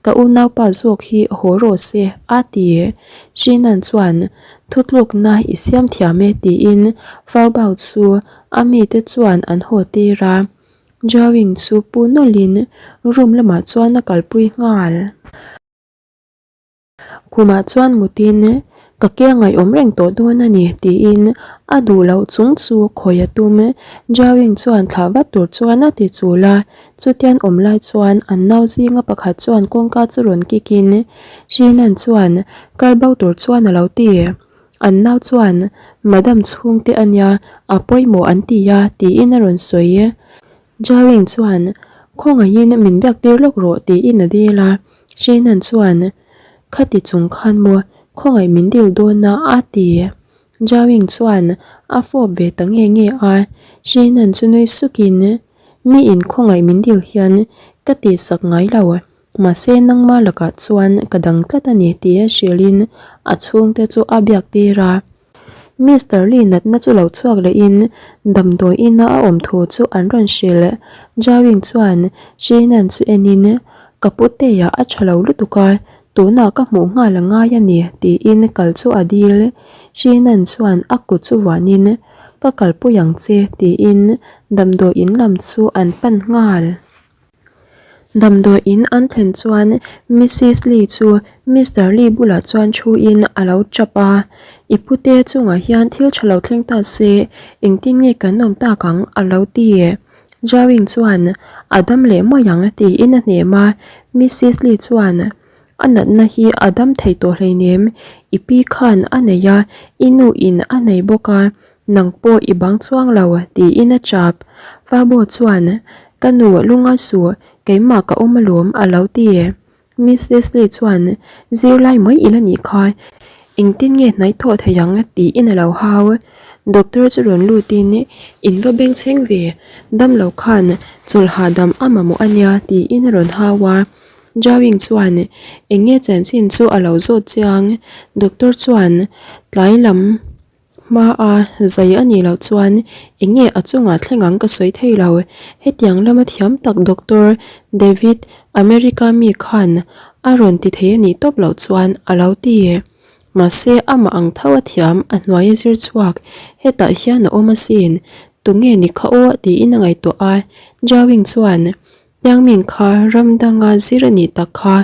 Speaker 1: ka unaupa zawk hi haw rawh se a ti. Shinan chuan thutlukna i siam thiam e tiin Fao chu a mite chuan an haw tir a. Jiaoying chu pu nawlhin room lamah chuan a kalpui nghal. Khumah chuan mutin ka ke ngaihawm reng tawh dawn a ni tiin a duh loh chung chu khawi a tum. Jiaoying chuan thlah vat tur chuan a ti chul a, chutian awm lai chuan an nau zinga pakhat chuan kawngka chu rawn kik in Shinan chuan kal bo tur chuan a lo ti. An nau chuan Madam chhungte a nia, a pawimawh an ti a tiin a rawn sawi. Jiaoying chuan Khawngaihin min biak tir lawk rawh tiin a dil a. Sheenan chuan, Khati chung khan maw, khawngaih min dil dawn a a ti. Jiaoying chuan a fawp ve ta nge nge a, Sheenan chu nui sukin, Mi in khawngaih min dil hian ka tihsak ngai lo, mahse nangma lakah chuan ka dang tlat a ni tia hrilhin a chhungte chu a biak tir a. Mister Lee natna chu lo chhuak lehin damdawi ina a awm thu chu an rawn hrilh. Jiaoying chuan Shinan chu enin, Ka putea a tha lo lutuk a, tunah ka hmuh nghal a ngai a ni, tiin kal chu a dil. Shinan chuan a kut chu vuanin, Ka kalpui ang che, tiin damdawiin lam chu an pan nghal. Damdawiin an thlen chuan Missis Lee chu Mister Lee bulah chuan thuin a lo tap a, I pute chungah hian thil tha lo thleng ta se, engtin nge kan awm tak ang? a lo ti. Jawing chuan, A dam leh mai ang, tiin a hnem a. Missis Lee chuan, A natna hi a dam thei tawh hleinem, i pi khan a nei a, i nu in a nei bawk a, nang pawh i bang chuang lo, tiin a chap. Fabo chuan, Ka nu lunga suh, keimah ka awm alawm, a lo ti. Miss Leslie chuan, Zirlai mai i la nih kha, engtin nge hnaih thawh thei ang? tiin a lo hau. Doctor chu rawn lutin, In va bengchheng ve, damlo khan chawlh hahdam a mamawh a nia, tiin a rawn hau a. Jawing chuan, Eng nge chanchin chu a lo zawt chiang? Doctor chuan, Tlai lam hmaa zai a nih loh chuan eng nge a chungah thleng ang ka sawi thei lo. Hetiang lama thiam tak Doctor David America mi khan a rawn ti thei a nih tawp loh chuan a lo ti. Mahse amah ang tho a thiam a hnuai a zir chhuak hetah hian a awm asin. Tunge ni kha aw tiin a ngaihtuah a. Jawing chuan, Tiangming kha ram danga zir a nih tak kha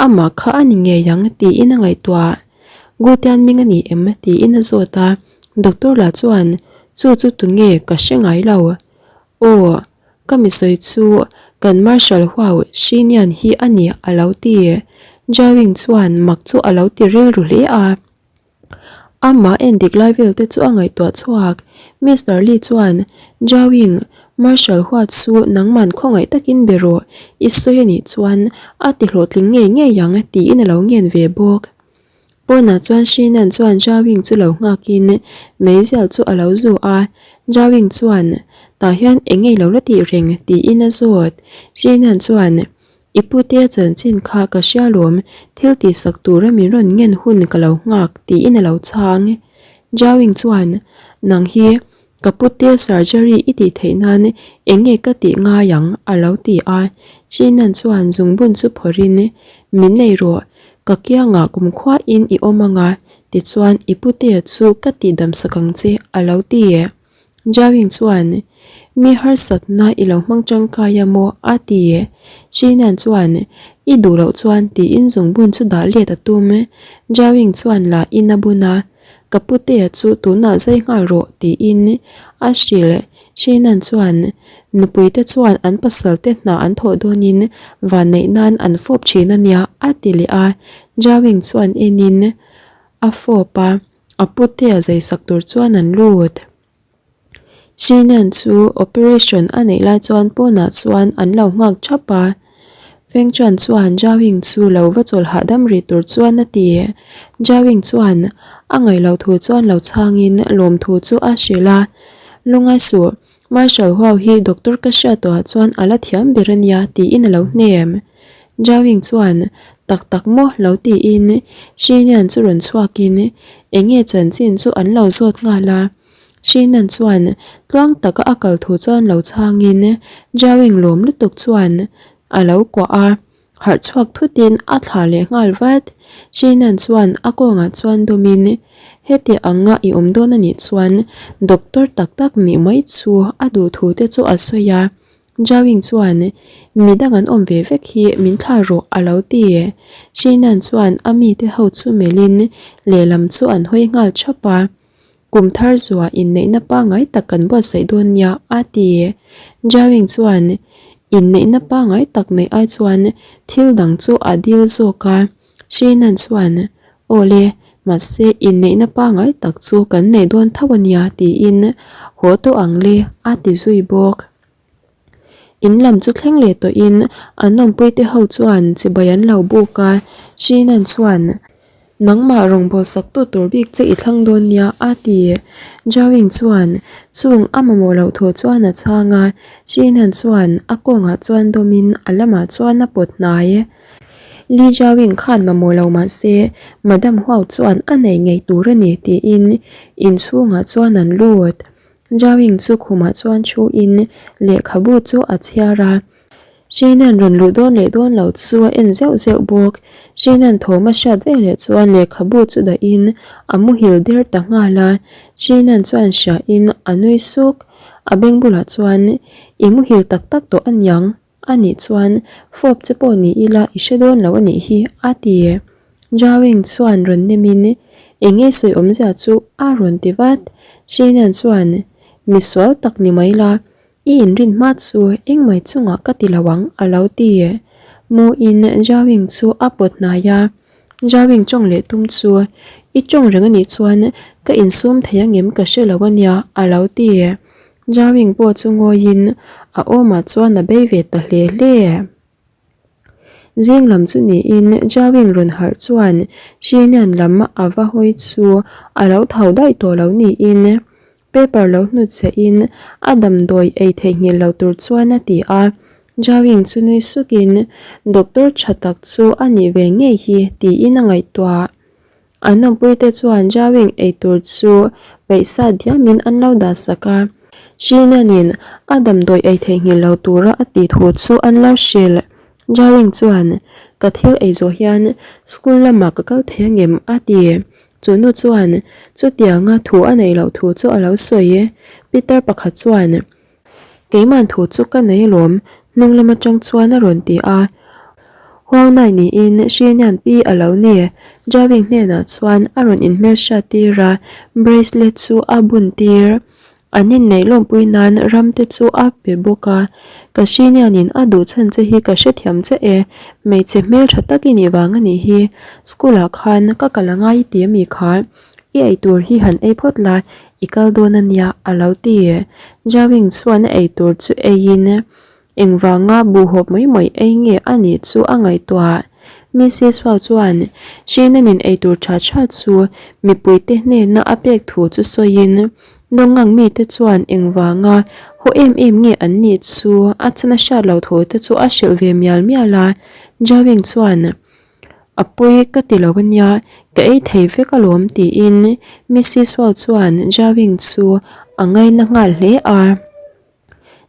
Speaker 1: amah kha a ni ngei ang tiin a ngaihtuah. Gu Tianming a ni em? tiin a zawt a, Doctor lah chuan chu chu tunge ka hre ngai lo. Aw, ka misawi chu kan Marshal Huau Shinian hi a ni a lo ti. Jiawing chuan mak chu a lo ti rilru hle a. Amah en dik lai vel te chu a ngaihtuah chhuak. Mister Lee chuan, Jawing, Marshal huat chu nangman khawngaih takin be rawh, i sawi a nih chuan a ti hlawhtling ngei ngei ang tiin a lo ngen ve bawk. Pawnah chuan Shinan chuan Jawing chu lo nghakin meizial chu a lo zu a. Jawing chuan, Tah hian eng ngei lo la tih reng? tiin a zawt. Shinan chuan, I putea chanchin kha ka hria lawm, thil tihsak tura min rawn ngen hun ka lo nghak tiin a lo chhang. Jawing chuan, Nang hi ka putea surgery i tih theih nan eng nge ka tih ngai ang? a lo ti a. Chinan chuan zungbun chu phawrhin, Min nei rawh, ka kiangah kumkhuain i awm ang a, tichuan i putea chu ka tihdamsak ang che a lo ti. Jawing chuan, Mi harsatna i lo hmang tangkai a maw? a ti. Shinan chuan, I duh loh chuan tiin zungbun chu dah let a tum. Jawing chuan la in a bun a, Ka putea chu tunah zai nghal rawh tiin a hrilh. Shinan chuan, Nupuite chuan an pasalte hna an thawh dawnin vanneih nan an fawp thin a nia a ti leh a. Jawing chuan enin a fawp a. A putea zaisak tur chuan an lut. Shinan chu operation a neih lai chuan pawnah chuan an lo nghak thap a. Feng Chuan chuan Jiaoying chu lo va chawl hahdam rih tur chuan a ti. Jiaoying chuan a ngaih loh thu chuan lo chhangin lawmthu chu a hrilh a. Lungai suh, Marshal Huau hi doctor ka hriat tawhah chuan a la thiam ber a nia tiin a lo hnem. Jiaoying chuan tak tak maw lo tiin Shinian chu rawn chhuakin eng nge chanchin chu an lo zawt nghal a. Shinan chuan tluang taka a kal thu chuan lo chhangin Jiaoying lawm lutuk chuan a lo kuah a. Harh chhuak thutin a thla leh nghal vat. Shinan chuan a kawngah chuan dawmin, Heti anga i awm dawn a nih chuan doctor tak tak nih mai chu a duh thu te chu a sawi a. Jiaoying chuan, Mi dang an awm ve vek hi min thla rawh a lo ti. Shinan chuan a mite ho chu melhin lehlam chu an hawi nghal thap a. Kum thar zuah inneihna pangngai tak kan buatsaih dawn nia, a ti. Jiaoying chuan inneihna pangngai tak neih ai chuan thil dang chu a dil zawk a. Shinan chuan, Aw le, mahse inneihna pangngai tak chu kan nei dawn tho a nia, tiin haw tawh ang le, a ti zui bawk. In lam chu thleng leh tawhin an awmpuite ho chuan chibai an lo buk a, Shinan chuan, Nangmah rawngbâwl saktu tur bik che i thlang dawn nia, a ti. Jiaoying chuan chung a mamawh loh thu chuan a chhang a, Shinan chuan a kawngah chuan dawmin a lamah chuan a pawt hnai. Li Jiaoying khan mamawh lo mah se, Madam Huao chuan a nei ngei tur a ni tiin inchhungah chuan an lut. Jiaoying chu khumah chuan thu in lehkhabu chu a chhiar a. Shane-a'n rawn luh dawn leh dawn lo chu a en zeuh zeuh bawk. Shane-a'n thawm a hriat ve leh chuan lehkhabu chu dahin a muhil der ta nghal a. Shane-a'n chuan hriain a nui suk. A beng bulah chuan, I muhil tak tak tawh aniang a nih chuan fawp che pawh ni ila i hre dawn lo a nih hi a ti. Jawing chuan rawn nemin eng nge sawi awmzia chu a rawn ti vat. Shane-a'n chuan, Misual tak ni mai la, I inrin hma chu engmai chungah ka ti lo ang a lo ti. Muin Jawing chu a pawt hnai a, Jawing tawng leh tum chu i tawng reng anih chuan ka insum thei angem ka hre lo ania a lo ti. Jawing pawh chu ngawiin a awmah chuan a bei ve ta hle hle. Zing lam chu niin Jawing rawn harh chuan Shinian lam a va hawi chu a lo tho daih tawh lo niin paper lo hnut che in a damdawi ei theihnghilh lo tur chuan a ti a. Jawing chu nui sukin doctor tha tak chu a nih ve ngei hi tiin a ngaihtuah. An awmpuite chuan Jawing eitur chu peihsa diamin an lo dah sak a. Shinanin a damdawi ei theihnghilh lo tura a tih thu chu an lo hrilh. Jawing chuan, Ka thil ei zawh hian school lamah ka kal thei angem? a ti. Chu nu chuan chutianga thu a neih loh thu chu a lo sawi. Pitar pakhat chuan, Keiman thu chu ka nei alawm, hnung lam atang chuan a rawn ti a. Huangnai niin Shinian pi a lo ni. Driving hnenah chuan a rawn inhmelhriat tir a, bracelet chu a bun tir. An inneih lawmpui nan ram te chu a pe bawk a. Ka Shinianin a duh chhan che hi ka hrethiam che e, hmeichhe hmeltha tak i nih vang a nih hi. School ah khan ka kal a ngai i ti ami kha? I eitur hi han ei phawt la, i kal dawn a nia, a lo ti. Jawing chuan a eitur chu eiin engvanga buhhawp mai mai ei nge a nih chu a ngaihtuah. Mrs Hua chuan Sheenanin eitur tha tha chu mipuite hnena a pek thu chu sawiin Nawngang mite chuan engvanga haw em em nge an nih chu a chhan a hriat loh thu te chu a hrilh ve mial mial a. Jawing chuan. A pawi ka ti lo ania, ka ei thei vek alawm tiin Mrs Wall chuan Jawing chu a ngaina nghal hle a.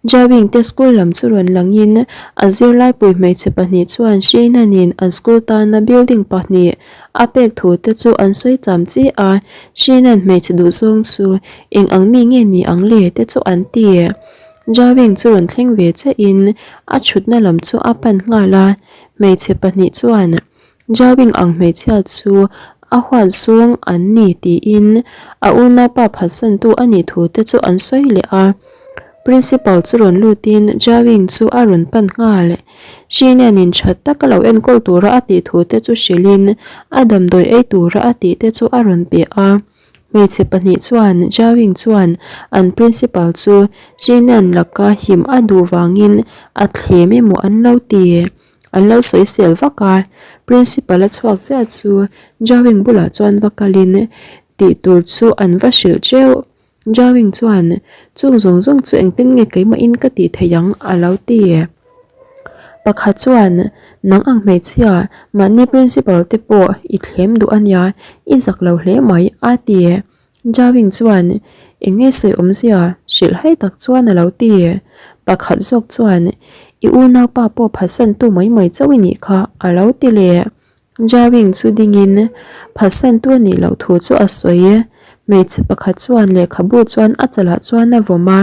Speaker 1: Jawing te school lam chu rawn langin a zirlaipui hmeichhe pahnih chuan Sheenanin an school tana building pahnih a pek thu te chu an sawi cham chi a, Sheenan hmeichhe duhzawng chu eng ang mi nge ni ang le te chu an ti. Jawing chu rawn thleng ve chiahin a thutna lam chu a pan nghal a. Hmeichhe pahnih chuan Jawing ang hmeichhia chu a huat zawng an ni tiin a unaupa phatsantu a nih thu te chu an sawi leh a. Principal chu rawn lutin Jawing chu a rawn pan nghal. Shinian-in tha taka lo enkawl tura a tih thu te chu hrilhin a damdawi ei tura a tih te chu a rawn pe a. Hmeichhe pahnih chuan Jawing chuan an principal chu Shinian laka him a duh vangin a thlem emaw an lo ti. An lo sawisel vak a, principal a chhuak chiah chu Jawing bulah chuan va kalin tih tur chu an va hrilh teuh. Jawing chuan chung zawng zawng chu engtin nge keimahin ka tih theih ang a lo ti. Pakhat chuan nang ang hmeichhia mahni principal te pawh i thlem duh a nia, i zak lo hle mai a ti. Jawing chuan eng nge sawi awmzia hrilh hai tak chuan a lo ti. Pakhat zawk chuan i unaupa pawh phatsantu mai mai chauh i nih kha a lo ti leh. Jawing chu dingin phatsantu a nih loh thu chu a sawi. Hmeichhe pakhat chuan lehkhabu chuan a chalah chuan a vawm a,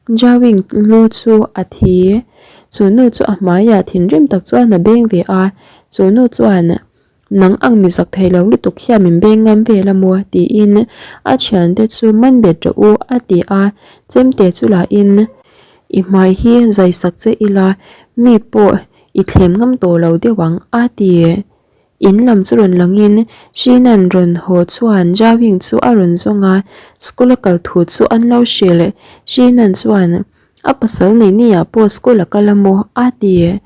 Speaker 1: Jawing lu chu a thi. Chu nu chu a hmaiah thinrim tak chuan a beng ve a, chu nu chuan, Nang ang mi zak thei lo lutuk hian min beng ngam vel a maw? tiin a thiante chu man bet rawh u a ti a, chemte chu lahin, I hmai hi zai sak che ila mi pawh I thlem ngam tawh lo deuh ang a ti. In lam chu rawn langin Sheena'n rawn haw chuan Jawing chu a rawn zawng a, school a kal thu chu an lo hrilh. Sheena'n chuan a pasal nei ni ah pawh school a kal a maw a ti.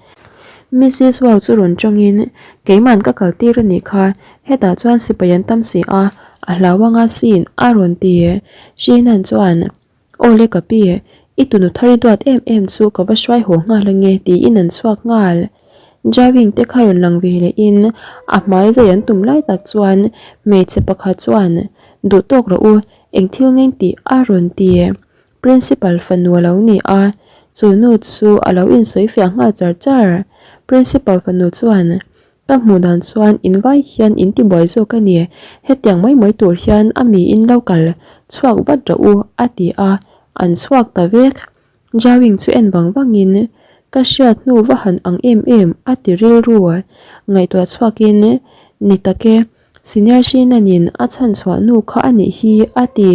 Speaker 1: Mrs Wau chu rawn tawngin keima'n ka kal tir a nih kha, hetah chuan sipai an tam si a, a hlau anga sin a rawn ti. Sheena'n chuan. Aw le ka pi, i tunu thar i duat em em chu ka va hruai haw nghal ange tiin an chhuak nghal. Driving te kha rawn lang ve leh in a hmai zai an tum lai tak chuan hmeichhe pakhat chuan duh tawk rawh u, eng thil ngeng tih a rawn ti. Principal fanu a lo ni a. Chu nu chu a lo insawi fiah nghal char char. Principal fanu chuan, Ka hmuh dan chuan in vai hian in ti buai zawk a ni, hetiang mai mai tur hian a mi in lo kal chhuak vat rawh u, a ti a, an chhuak ta vek. Jawing chu en vang vangin, Ka hriat hnu va han ang em em, a ti rilru. Ngaihtuah chhuakin, Ni tak e, Senior Shinanin a chhan chhuah nu kha a nih hi, a ti.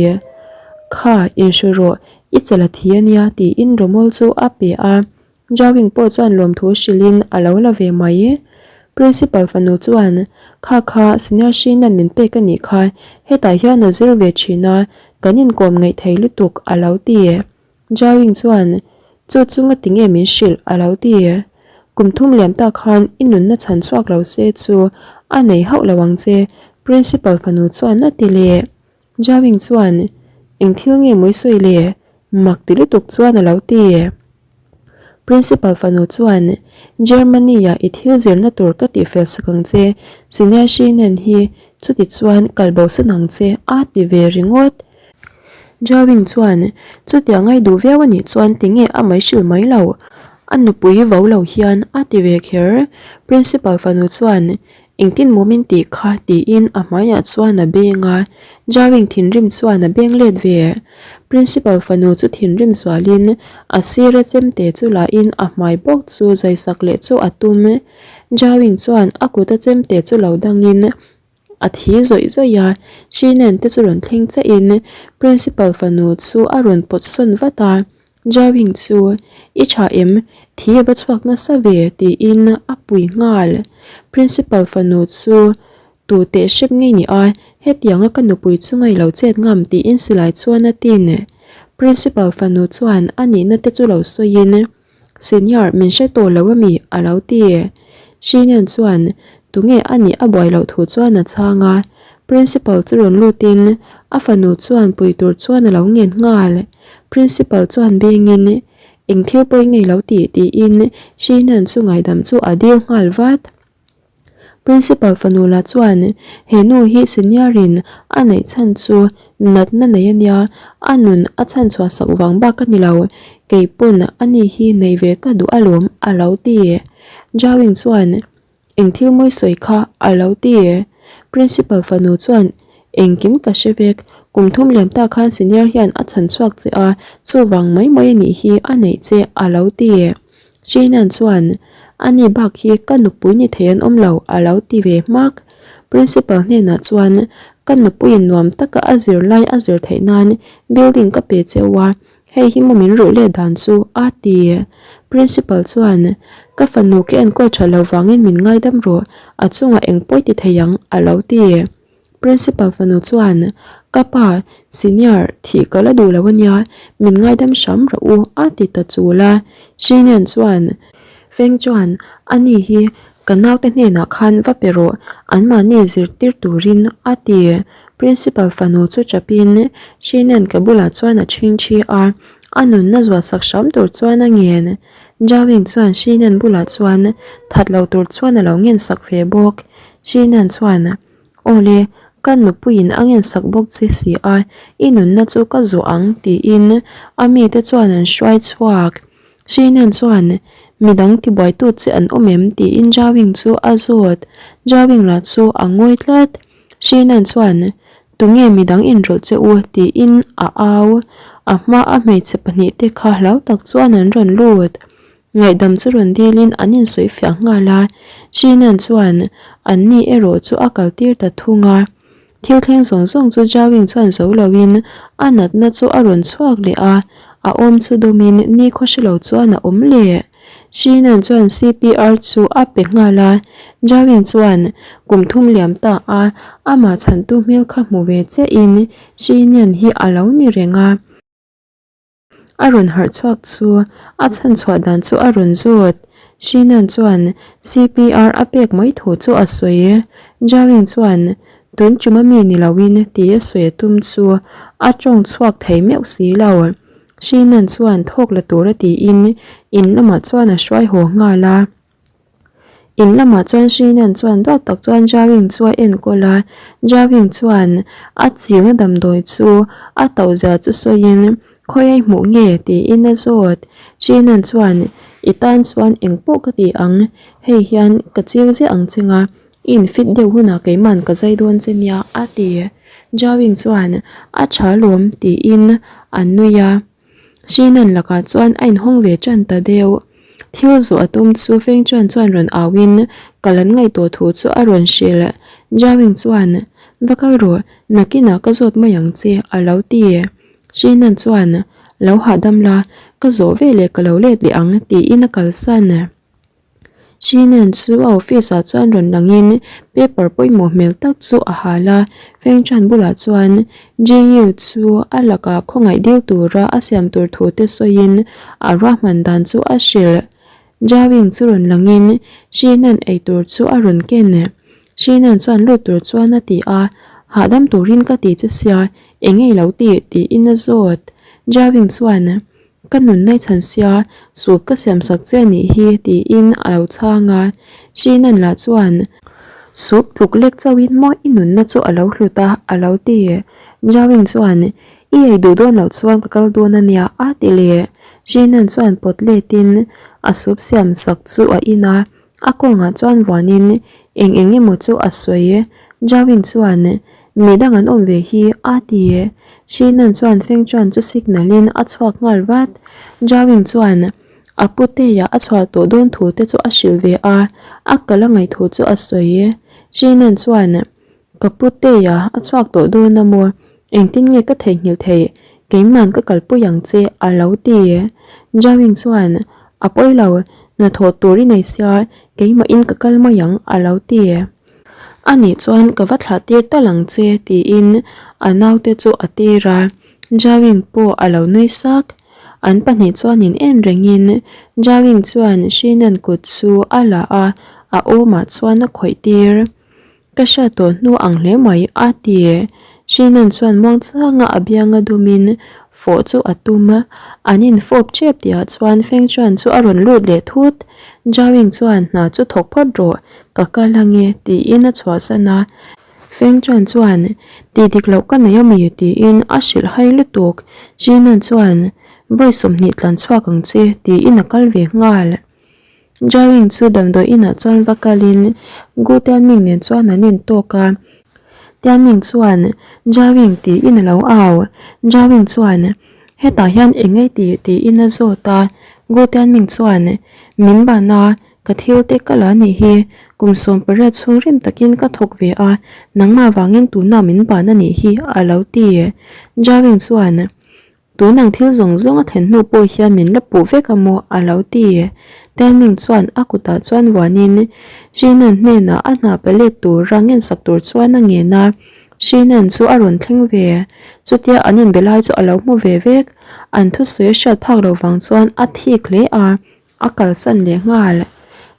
Speaker 1: Kha, inhru rawh, i chala thi a nia, tiin rawmawl chu a pe a. Jawing pawh chuan lawmthu hrilhin a lo la ve mai. Principal fanu chuan, Kha kha, Senior Shina'n min pek a nih kha, hetah hian a zir ve thin a, kan inkawm ngaih thei lutuk, a lo ti. Jawing chuan, Chu chu ngati nge min hrilh? a lo ti. Kum thum liam tak khan i nunna chhan chhuak lo se chu a nei hauh lo ang che, Principal fanu chuan a ti leh. Jawing chuan, Eng thil nge mawi sawi le? Mak ti lutuk chuan a lo ti. Principal fanu chuan, Germany-ah i thil zirna tur ka tihfel sak ang che, Senior Shinen hi chuti chuan kal bosan ang che, a ti ve ringawt. Jawing chuan, Chutiang ngai duh viau a nih chuan tinge a mai hrilh mai lo? A nupui vo lo hian a ti ve kher. Principal fanu chuan, Engtin maw min tih kha? tiin a hmaiah chuan a beng a. Jawing thinrim chuan a beng let ve. Principal fanu chu thinrim zualin a sira chemte chu lahin a hmai bawk chu zaisak leh chu a tum. Jawing chuan a kuta chemte chu lo dangin A thi zawih zawih a, Shinen te chu rawn thleng chiahin Principal fanu chu a rawn pawt sawn vat a, Jawing chu, I tha em? Thi a va chhuak nasa ve tiin a pui nghal. Principal fanu chu tu teh hrep ngei ni a, hetianga ka nupui chu ngaih lo chet ngam tiin silai chuan a tin. Principal fanu chuan a nihna te chu lo sawiin, Senior, min hre tawh lo ami? a lo ti. Shinian chuan tunge a nih a buai loh thu chuan a chhang a. Principal chu rawn lutin a fanu chuan pui tur chuan a lo ngen nghal. Principal chuan bengin, Eng thil pawi ngei lo tih? tiin Shinian chu ngaidam chu a dil nghal vat. Principal fanu lah chuan he nu hi senior in a neih chhan chu natna nei a nia, a nun a chhan chhuah sak vang bak a ni lo, kei pawn a ni hi nei ve ka duh alawm a lo ti. Jawing chuan eng thil mawi sawi kha a lo ti. Principal fanu chuan engkim ka hre vek, kum thum liam tak khan senior hian a chhan chhuak che a, chuvang mai mai a nih hi a neih che a lo ti. Sheenan chuan, Ani bak hi ka nupui ni thei an awm lo, a lo ti ve hmak. Principal hnenah chuan, Ka nupuiin nuam taka a zir lai a zir theih nan building ka pe cheu a, hei hi maw min ruh leh dan chu, a ti. Principal chuan, Ka fanu ka enkawl tha lo vangin min ngaidam rawh, a chungah eng pawi ti thei ang, a lo ti. Principal fanu chuan, Ka pa, senior, thih ka la duh lo a nia, min ngaidam hram rawh u, a ti ta chul a. Shinian chuan, Feng chuan, Ani hi ka naute hnenah khan va pe rawh, anmahni zirtir turin, a ti. Principal fanu chu chapin Shinian ka bulah chuan a chhingchhi a, a nunna zuahsak hram tur chuan a ngen. Jawing chuan Shinian bulah chuan that lo tur chuan a lo ngensak ve bawk. Shinian chuan, Awle, ka nupuiin a ngensak bawk che si a, i nunna chu ka zawh ang, tiin a mite chuan an hruai chhuak. Shinian chuan, Midang tibuaitu che an awm em? tiin Jawing chu a zawt. Jawing lah chu a ngawi tlat. Shinian chuan, Tunge midang inrawlh che u? tiin a au. A hma a hmeichhe pahnihte kha hlau tak chuan an rawn lut. Ngaihdam chu rawn dilin an insawi fiah nghal a, Shinan chuan an ni erawh chu a kaltir ta thung a. Thil thleng zawng zawng chu Jawing chuan zo loin a natna chu a rawn chhuak leh a, a awm chu dawmin nikhaw hre lo chuan a awm leh. Shinan chuan CPR chu a pe nghal a, Jawing chuan kum thum liam ta a, amah chhantu hmel kha hmu ve chiahin Shinan hi a lo ni reng a. A rawn harh chhuak chu a chhan chhuah dan chu a rawn zawt. Shinan chuan CPR a pek mai thu chu a sawi. Jawing chuan tun chuma mi ni loin ti a sawi a tum chu a tawng chhuak thei meuh si lo. Shinan chuan thawk la tura tiin in lamah chuan a hruai haw nghal a. In lamah chuan Shrinan chuan duat tak chuan Jawing chu a enkawl a, Jawing chuan a chingna damdawi chu a to zia chu sawiin. Khawiai hmuh nge? tiin a zawt. Shinan chuan, I tan chuan eng pawh ka ti ang, hei hian ka chiu ziah ang che nga, i infit deuh hunah keiman ka zai dawn che nia, a ti. Jawing chuan, A tha lawm, tiin a nui a. Shinan lakah chuan a inhawng ve tan ta deuh. Thil zawh a tum chu Feng Chuan chuan rawn auin kal an ngaihtuah thu chu a rawn hrilh. Jawing chuan, Va kal rawh, nakinah ka zawt mai ang che, a lo ti. Shinan chuan, Lo hahdam la, ka zawh veleh ka lo let leh ang, tiin a kalsan. Shinan chu a office ah chuan rawn langin paper pawimawh hmel tak chu a hal a, Feng Chan bulah chuan JU chu a lakah khawngaih dil tura a siam tur thu te sawiin a ruahman dan chu a hrilh. Jiawing chu rawn langin Shinan eitur chu a rawn ken. Shinan chuan lut tur chuan a ti a, Hahdam turin ka ti che sia, eng nge i lo tih? tiin a zawt. Jiawing chuan. Ka nun nai chhan sia, soup ka siam sak che anih hi tiin a lo chhang a. Shinan lah chuan, Soup tluk lek chauhin maw i nunna chu a lo hlut a, a lo ti. Jawing chuan, I ei duh dawn loh chuan ka kal dawn a nia, a ti leh. Shinan chuan pawt letin a soup siam sak chu a in a. A kawngah chuan vuanin eng eng emaw chu a sawi. Jawin chuan, Mi dang an awm ve hi, a ti. Shinan chuan Feng Chuan chu signal-in a chhuak nghal vat. Jawin chuan a puteia a chhuah tawh dawn thu te chu a hrilh ve a, a kal a ngaih thu chu a sawi. Shinan chuan, Ka puteia a chhuak tawh dawn a maw? Engtin nge ka theihnghilh theih? Keiman ka kalpui ang che, a lo ti. Jawin chuan, A pawi lo, hnathawh tur i nei sia, keimahin ka kal mai ang, a lo ti. Anih chuan ka va thlah tir tal ang che, tiin a naute chu a tir a. Jawin pawh a lo nui sak. An pahnih chuan in en rengin Jawin chuan Shinan kut chu a la a, a awmah chuan a khawih tir. Ka hriat tawh hnu ang hle mai, a ti. Shinan chuan muangchanga a bianga dumin fawh chu a tum a. An infawp tep tihah chuan Feng Chuan chu a rawn lut leh thut. Jiaoying chuan hna chu thawk phawt rawh, ka kal ange, tiin a chhuahsan a. Feng Chuan chuan, Tih dik loh ka nei ami? tiin a hrilh hai lutuk. Shinan chuan, Vawi 20 tlan chhuak ang che, tiin a kal ve nghal. Jiaoying chu damdawi inah chuan va kalin Gu Tianming nen chuan an intawk a. Tianming chuan, Jiaoying tiin a lo au. Jiaoying chuan, Hetah hian eng nge tih? tiin a zawt a. Gu Tianming chuan, Min ban a, ka thil te ka la nih hi. Kum 18 chhung rim takin ka thawk ve a, nangmah vangin tunah min ban a nih hi, a lo ti. Jiaoying chuan, Tunang thil zawng zawng a thlen hnu pawh hian min la puh vek a maw? a lo ti. Tianming chuan a kutah chuan vuanin Shinan hnenah a hna pe let tura ngensak tur chuan a ngen a. Shinan chu a rawn thleng ve. Chutia an inbe lai chu a lo hmu ve vek. An thusawi a hriat phak lo vang chuan a thik hle a. A kalsan leh nghal.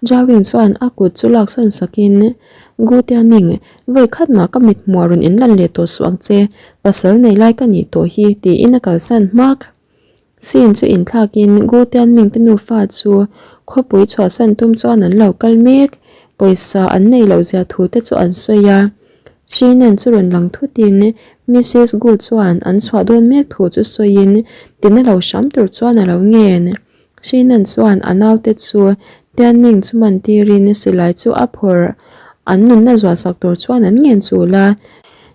Speaker 1: Jawin chuan a kut chu laksawn sakin, Gu Tianming, vawi khat mah ka mit hmuah rawn inlan leh tawh suh ang che, pasal nei lai ka nih tawh hi, tiin a kalsan hmak. Scene chu inthlakin Gu Tianming te nufa chu khawpui chhuahsan tum chuan an lo kal mek. Pawisa an neih loh zia thu te chu an sawi a. Shinan chu rawn lang thutin Missus Gu chuan an chhuah dawn mek thu chu sawiin tina lo hram tur chuan a lo ngen. Shinan chuan a naute chu Tianming chu man tirin silai chu a phawrh. An nunna zuahsak tur chuan an ngen chul a.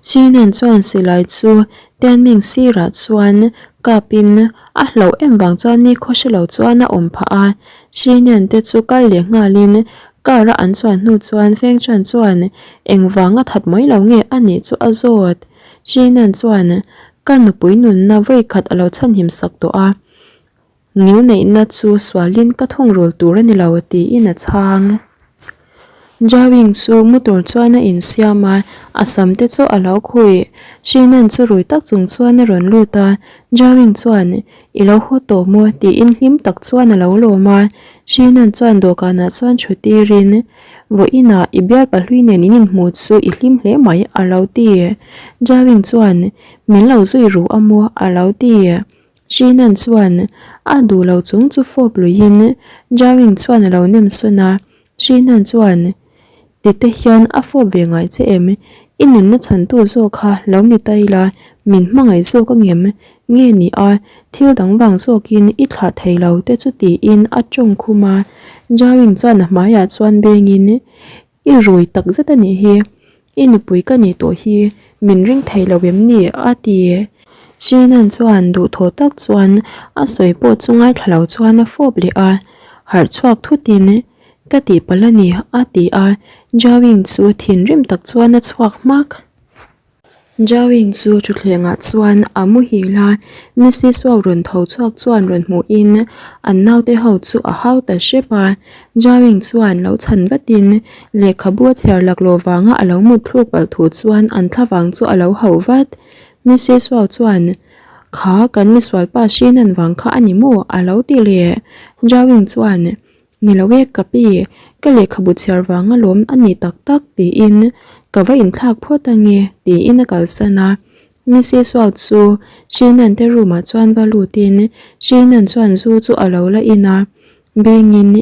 Speaker 1: Shinan chuan silai chu Tianming sirah chuan kapin a hlauh em vang chuan ni khaw hre lo chuan a awm phah a. Shinan te chu kal leh nghalin car a an chuan hnu chuan Feng Chuan chuan engvanga that mai lo nge a nih chu a zawt. Shinan chuan ka nupui nunna vawikhat a lo chhanhim sak tawh a. Ngilneihna chu sualin ka thungrul tur a ni lo tiin a chhang. Jawing chu mu tur chuan a insiam a, a sam te chu a lo khuih. Shinan chu rui tak chung chuan a rawn lut a, Jawing chuan, I lo haw tawh maw? tiin hlim tak chuan a lo lawm a. Shinan chuan dawhkanah chuan thu tirin, Vawiinah i bial pahlui nen in inhmu chu i hlim hle mai, a lo ti. Jawing chuan, Min lo zui ru a maw? a lo ti. Shinan chuan a duh lo chung chu fawp luiin Jiaoying chuan a lo nem sawn a, Shinan chuan, Tite hian a fawp ve ngai che em? I nunna chhantu zawk kha lo ni ta ila, min hmangaih zawk a ngem? Nge ni a, thil dang vang zawkin i thlah thei lo te chu tiin a tawng khum a. Jawing chuan a hmaiah chuan bengin, I rui tak zet a nih hi, i nupui ka nih tawh hi min ring thei lo em ni? a ti. Shannon chuan duhthawh tak chuan a sawi pawh chu ngaithla lo chuan a fawp leh a, harh chhuak thutin, Ka tihpalh a ni, a ti a, Jawing chu thinrim tak chuan a chhuak hmak. Jawing chu thutthlengah chuan a muhil a, Missy Suau rawn tho chhuak chuan rawn hmuhin an naute ho chu a hau ta hrep a. Jawing chuan lo chhan vatin lehkhabu a chhiar laklawh vanga a lo mut thluk palh thu chuan an thlavang chu a lo hauh vat. Missy Suau chuan, Kha kan misualpa hrinan vang kha a ni maw? a lo ti leh. Jawing chuan, Ni lo e ka pi, ka lehkhabu chhiar vang alawm a ni tak tak tiin ka va inthlak phawt ange tiin a kalsan a. Missy Suau chu Shinan te room ah chuan va lutin Shinan chuan zu chu a lo la in a, Bengin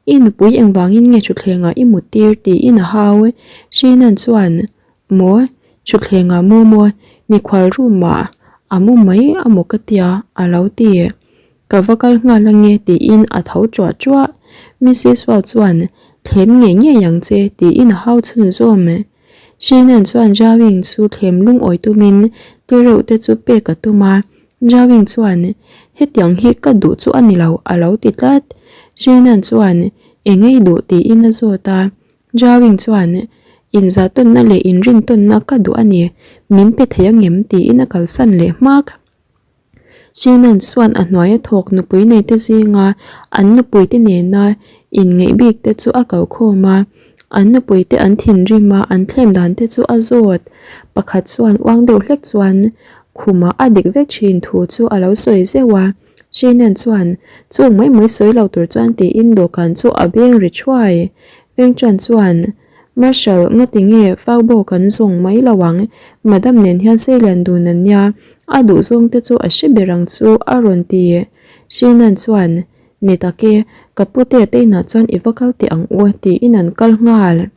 Speaker 1: i nupui engvangin nge thutthleng ah i mut tir tiin a hau. Shinan chuan Maw thutthleng ah mu maw mikhual room ah a mu mai amaw ka tia a lo ti. Ka va kal nghal ange tiin a tho tuah tuah. Mrs Wao chuan, Thlem ngei ngei ang che tiin a hau chhun zawm. Shinan chuan Zhao-Ying chu thlem lungawi tumin te reuh te chu pek a tum a. Zhao-Ying chuan, Hetiang hi ka duh chu a ni lo a lo ti tlat. Shinan chuan, Eng ei duh tiin a zawt a. Zhao-Ying chuan, Inzahtawnna leh inrintawnna ka duh a ni, min pe thei angem tiin a kalsan leh hmak. Sinan chuan a hnuaia thawk nupui neite zinga an nupuite nena inngeih bikte chu a ko khawm a, an nupuite an thinrim a, an thlem dante chu a zawt. Pakhat chuan uang deuh hlek chuan khumah a dik vek thin thu chu a lo sawi zeuh a. Sinan chuan chung mai mai sawi lo tur chuan tiin dawhkan chu a beng ri thuai. Vengchuan chuan. Marshal, ngati nge Faubo kan zawng mai lo ang? Madam nen hian seilian dun an nia, a duh zawng te chu a hre ber ang chu a rawn ti. Shinan chuan, Ni tak e, ka pute te inah chuan i va kal teh ang u tiin an kal nghal.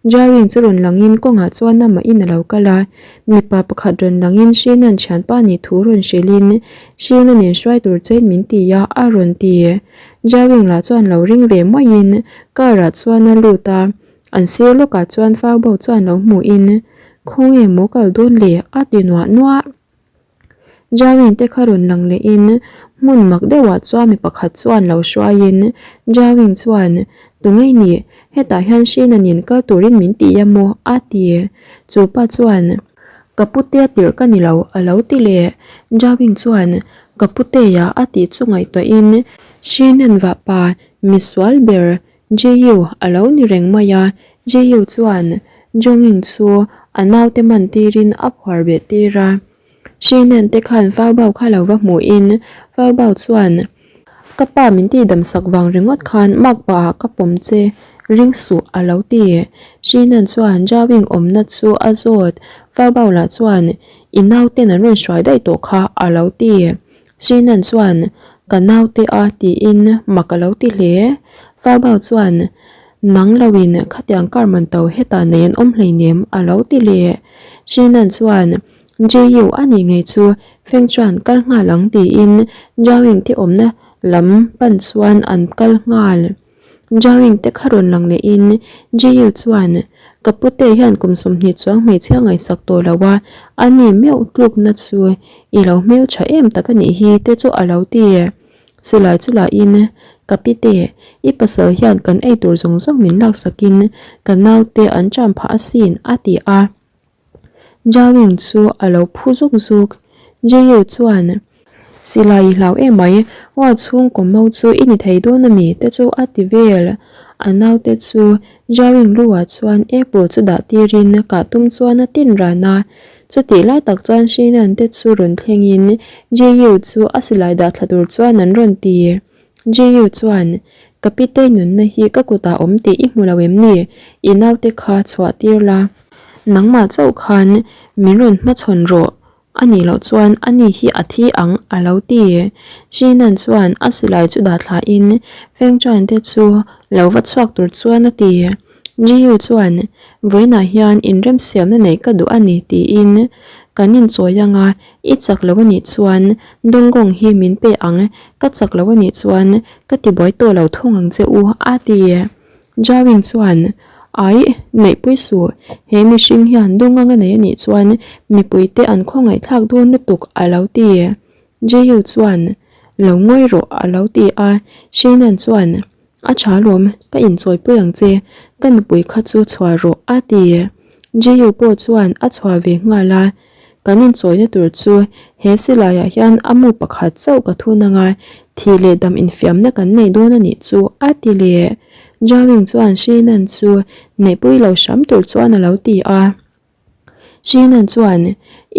Speaker 1: Jawin chu rawn langin kawngah chuan amahin a lo kal a, mipa pakhat rawn langin Shinan thianpa nih thu rawn hrilhin Shinan in hruai tur chein min ti a a rawn ti. Jawing lah chuan lo ring ve maiin car ah chuan a lut a, an sir lawkah chuan fau bo chuan lo hmuhin Khawnge maw kal dawn le? a ti nuah nuah. Jawing te kha rawn lang lehin hmun mak deuhah chuan mi pakhat chuan lo hruaiin Jawing chuan Tungei nih, hetah hian Shina nen kal turin min ti a maw? a ti. Chu pa chuan Ka putea tirh ka ni lo a lo ti leh. Jawing chuan Ka putea a tih chu ngaihtuahin Shinan vahpa misual ber Jiyu a lo ni reng mai a, Jiyu chuan Jongin chu a naute man tirin a phuar beh tir a. Shinan te khan Faubao kha lo va hmuhin Faubao chuan Ka pa min tihdam sak vang ringawt khan makpa ah ka pawm che ring suh a lo ti. Shinan chuan Jawing awmna chu a zawt, Faubao lah chuan I nauten an rawn hruai daih tawh kha a lo ti. Srinan chuan, Ka naute a tiin mak a lo ti hle. Farbau chuan, Nang loin khatiang car man to hetah nei an awm hleinem a lo ti leh. Srinan chuan, JU a nih ngei chu Feng chuan kal nghal ang tiin Jawing te awmna lam pan chuan an kal nghal. Jawing te kha rawn lang lehin Jiyu chuan, Ka pute hian kum 20 chuang hmeichhia ngaihsak tawh lo a, a ni meuh tlukna chu i lo hmeltha em tak a nih hi te chu a lo ti. Silai chu lahin, Ka pite, i pasal hian kan ei tur zawng zawng min laksakin ka naute an ṭam phah asin a ti a. Jawing chu a lo phu zuk zuk. Jiyu chuan, Silai i hlau emai, Wa chhungkaw mau chu i ni thei dawn ami? te chu a ti vel. A naute chu Jawing lu ah chuan apple chu dah tirin kah tum chuan a tin ran a. Chutih lai tak chuan Shinan te chu rawn thlengin Jiyu chu a silai dah thla tur chuan an rawn ti. Jiyu chuan, Ka pitei nunna hi ka kutah awm tih i hmu lo em ni? I naute kha chhuah tir la. Nangmah chauh khan min rawn hmachhawn rawh. A nih loh chuan ani hi a thi ang a lo ti. Shinan chuan a silai chu dah thlain Feng Chuan te chu lo va chhuak tur chuan a ti. Jiyu chuan, Vawiinah hian inremsiamna neih ka duh a ni tiin. Kan inchawi ang a, i chak lo a nih chuan Dawngawng hi min pe ang, ka chak lo a nih chuan ka tibuai tawh lo thung ang che u, a ti. Jawing chuan, Aih, neihpui suh, he mihring hian Dawngang a nei a nih chuan mipuite an khawngaihthlak dawn lutuk, a lo ti. Jehu chuan, Lo ngawi rawh, a lo ti a. Sheenan chuan, A tha lawm, ka inchawipui ang che, ka nupui kha chu chhuah rawh, a ti. Jehu pawh chuan a chhuah ve nghal a, Kan inchawina tur chu he silaiah hian a mu pakhat chauh ka thun ang a, thih leh dam infiamna kan nei dawn a nih chu, a ti leh. Jawing chuan Sheenan chu neihpui lo hram tur chuan a lo ti a. Sheenan chuan,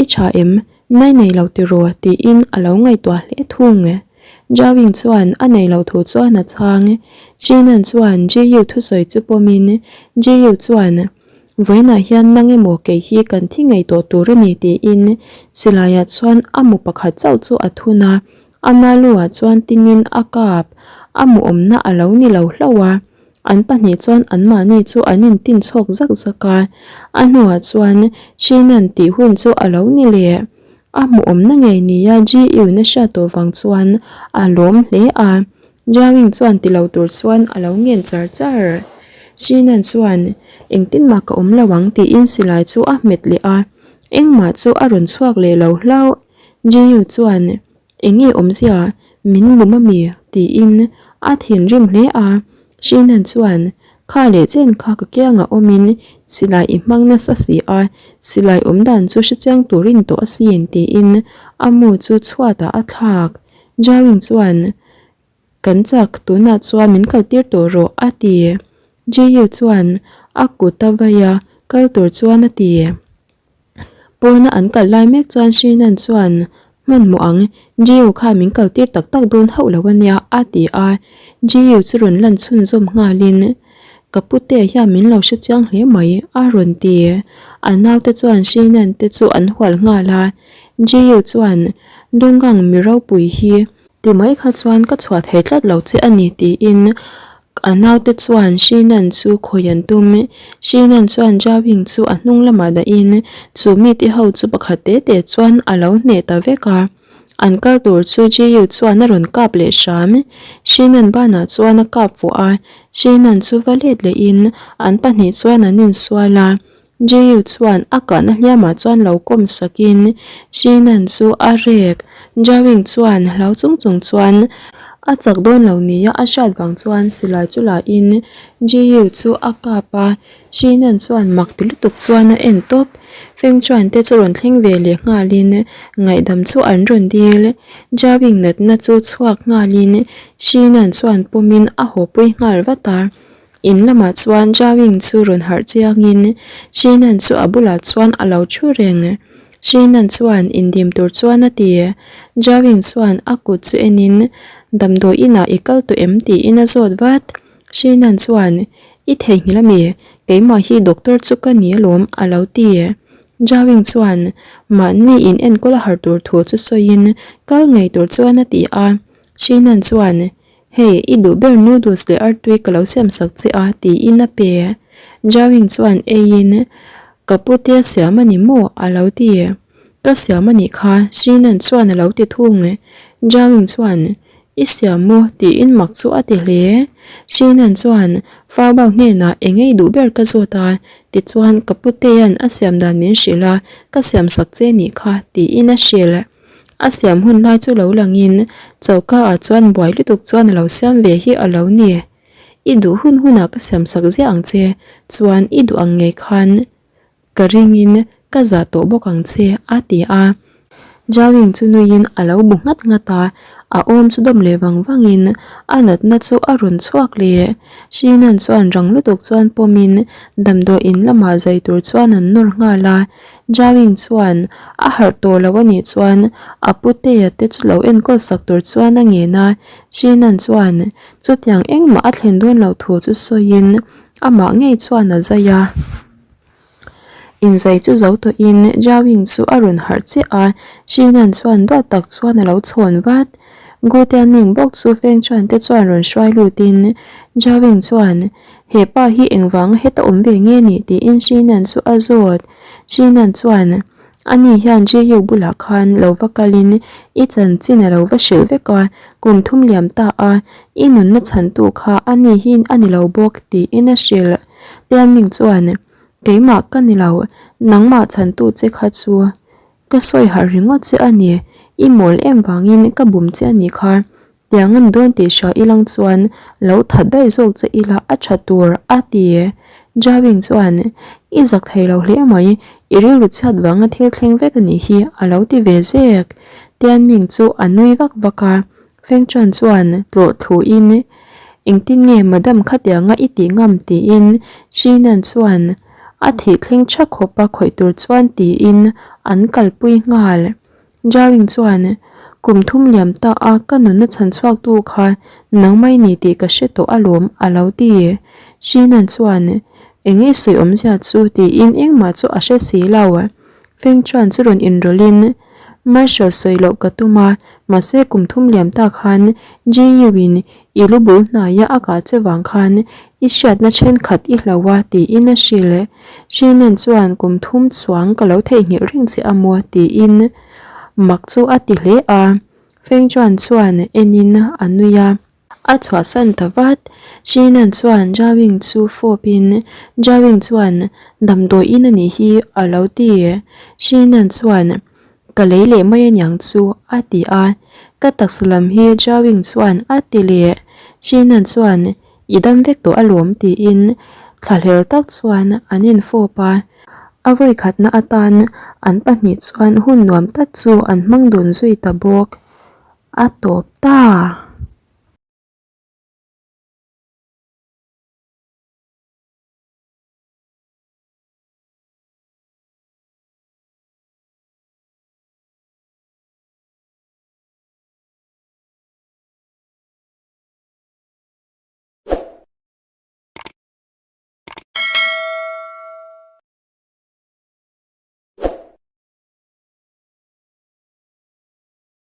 Speaker 1: I tha em? Nai nei lo tiraw? tiin a lo ngaihtuah hle thung. Jawing chuan a nei lo thu chuan a chhang. Sheenan chuan Jiyu thusawi chu pawmin Jiyu chuan, Vawiinah hian nang emaw kei hi kan thi ngei tawh tur a ni tiin silaiah chuan a mu pakhat chauh chu a thun a, ama luah chuan tinin a kap a mu awmna a lo ni lo hlauh a. An pahnih chuan anmahni chu an intin chhawk zak zak a, a hnuah chuan Shinan tih hun chu a lo ni leh. A hmuhawmna ngei nia GU-na hriat tawh vang chuan a lawm hle a, Jiawing chuan ti lo tur chuan a lo ngen char char. Shinan chuan, Engtin mah ka awm lo ang tiin silai chu a hmet leh a, engmah chu a rawn chhuak leh lo hlauh. GU chuan, Enge awmzia, min lum ami? tiin a thinrim hle a. Shinan chuan, Kha leh chen kha ka kiangah awmin silai i hmang nasa si a, silai awm dan chu hrechiang turin tawh asin tiin a mu chu chhuatah a thlak. Jawing chuan, Kan chak, tunah chuan min kaltir tawh rawh a ti. Jiyu chuan a kut a vai a, kal tur chuan a ti. Pawna an kal lai mek chuan Shinan chuan, Hmanhmawh ang, Jiyu khan min kaltir tak tak dawn hauh lo a nia, a ti a. Jiyu chu rawn lan chhunzawm nghalin, Ka pute hian min lo hre chiang hle mai, a rawn ti. A naute chuan Shinan te chu an hual nghal a. Jiyu chuan, Dawnggang mi ropui hi. Ti mai kha chuan ka chhuah thei tlat lo che a ni tiin a naute chuan Shinan chu khawi an tum. Shinan chuan Jawing chu a hnung lamah dahin chu mite ho chu pakhat te te chuan a lo hneh ta vek a. An kal tur chu Jiyu chuan a rawn kap leh hram. Shinan banah chuan a kap vuah a, Shinan chu va let lehin an pahnih chuan an insual a. Jehu chuan a kahna hliamah chuan lo kawm sakin Shinan chu a rek. Jawing chuan hlau chung chung chuan a chak dawn lo nia a hriat vang chuan silai chu lahin Jehu chu a kap a, Shinan chuan mak ti lutuk chuan a en tawp. Feng Chuan te chu rawn thleng ve leh nghalin ngaihdam chu an rawn dil. Jawing natna chu chhuak nghalin Shinan chuan pawmin a hawpui nghal vat a. In lamah chuan Jawing chu rawn harh chiangin Shinan chu a bulah chuan a lo thu reng. Shinan chuan indim tur chuan a ti. Jawing chuan a kut chu enin damdawi inah i kal tawh em tiin a zawt vat. Shinan chuan I theihnghilh ami? Keimah hi doctor chu ka ni alawm a lo ti. Jawing chuan mahni in enkawl a har tur thu chu sawiin kal ngei tur chuan a ti a. Shinan chuan Hei, i duh ber noodles leh artui ka lo siam sak che a, tiin a pe. Jawing chuan eiin, Ka pute a siam a ni maw? a lo ti. Ka siam a nih kha, Shinan chuan a lo ti thung. Jawing chuan, I siam maw? tiin mak chu a ti hle. Shinan chuan, Farbau hnenah eng ei duh ber ka zawt a, tichuan ka putea'n a siam dan min hrilh a, ka siam sak che nih kha, tiin a hrilh. A siam hun lai chu lo langin choka ah chuan buai lutuk chuan a lo siam ve hi a lo ni. I duh hun hunah ka siam sak ziah ang che, chuan i duh ang ngei khan ka ringin ka zah tawh bawk ang che a ti a. Jawing chu nuiin a lo bu nghat nghat a, a awm chu dawm leh vang vangin a natna chu a rawn chhuak leh. Shinan chuan rang lutuk chuan pawmin damdawi in lamah zai tur chuan an nawr nghal a. Jawing chuan a harh tawh lo a nih chuan a putea te chu lo enkawl sak tur chuan a ngen a, Shinan chuan chutiang engmah a thlen dawn loh thu chu sawiin amah ngei chuan a zai a. Inzai chu zo tawhin Jawing chu a rawn harh chiah a, Shinan chuan duat tak chuan a lo chhawn vat. Gu Tianming bawk chu Feng Chuan te chuan rawn hruai lutin Jawing chuan He pa hi engvanga heta awm ve nge ni tiin Shinan chu a zawt. Shinan chuan. Ani hian JU bulah khan lo va kalin i chanchin a lo va hrilh vek a, kum thum liam ta a, i nunna chhantu kha ani hi a ni lo bawk tiin a hrilh. Tianming chuan, Keimah ka ni lo, nangmah chhantu che kha chu ka sawi harh ringawt che a ni, i mawl em vangin ka bum che a nih kha. Tiang an dawn tih hria ilang chuan lo that daih zawk che ila a tha tur a ti. Jawing chuan, I zak thei lo hle mai, i rilru chhiat vanga thil thleng vek a nih hi a lo ti ve zek. Tianming chu a nui vak vak a, Feng Chuan chuan tlawh thluin, Engtin nge madam khatianga i tih ngam tiin Shinan chuan a thih thleng tha khawpa khawih tur chuan tiin an kalpui nghal. Jawing chuan, Kum thum liam ta a ka nunna chhan chhuaktu kha nangmah i ni tih ka hre tawh alawm, a lo ti. Shinan chuan, Eng i sawi awmzia chu tiin engmah chu a hre si lo. Feng chuan chu rawn inrawlhin, Marshal sawi loh ka tum a, mahse kum thum liam ta khan GU-in I lu bul hnaia a kah che vang khan i hriatna thenkhat i hlo a tiin a hrilh. Hrinan chuan kum thum chuang ka lo theihnghilh reng che a maw tiin mak chu a ti hle a. Feng Chuan chuan enin a nui a. A chhuahsan ta vat. Hrinan chuan Jawing chu fawpin Jawing chuan damdawiin a nih hi a lo ti. Hrinan chuan Ka lei leh mai aniang chu, a ti a. Ka taksa lam hi Jawing chuan a ti leh. Chinan chuan, I dam vek tawh alawm tiin thlahlel tak chuan an infawp a. A vawikhatna atan an pahnih chuan hun nuam tak chu an hmang dun zui ta bawk. A tawp ta!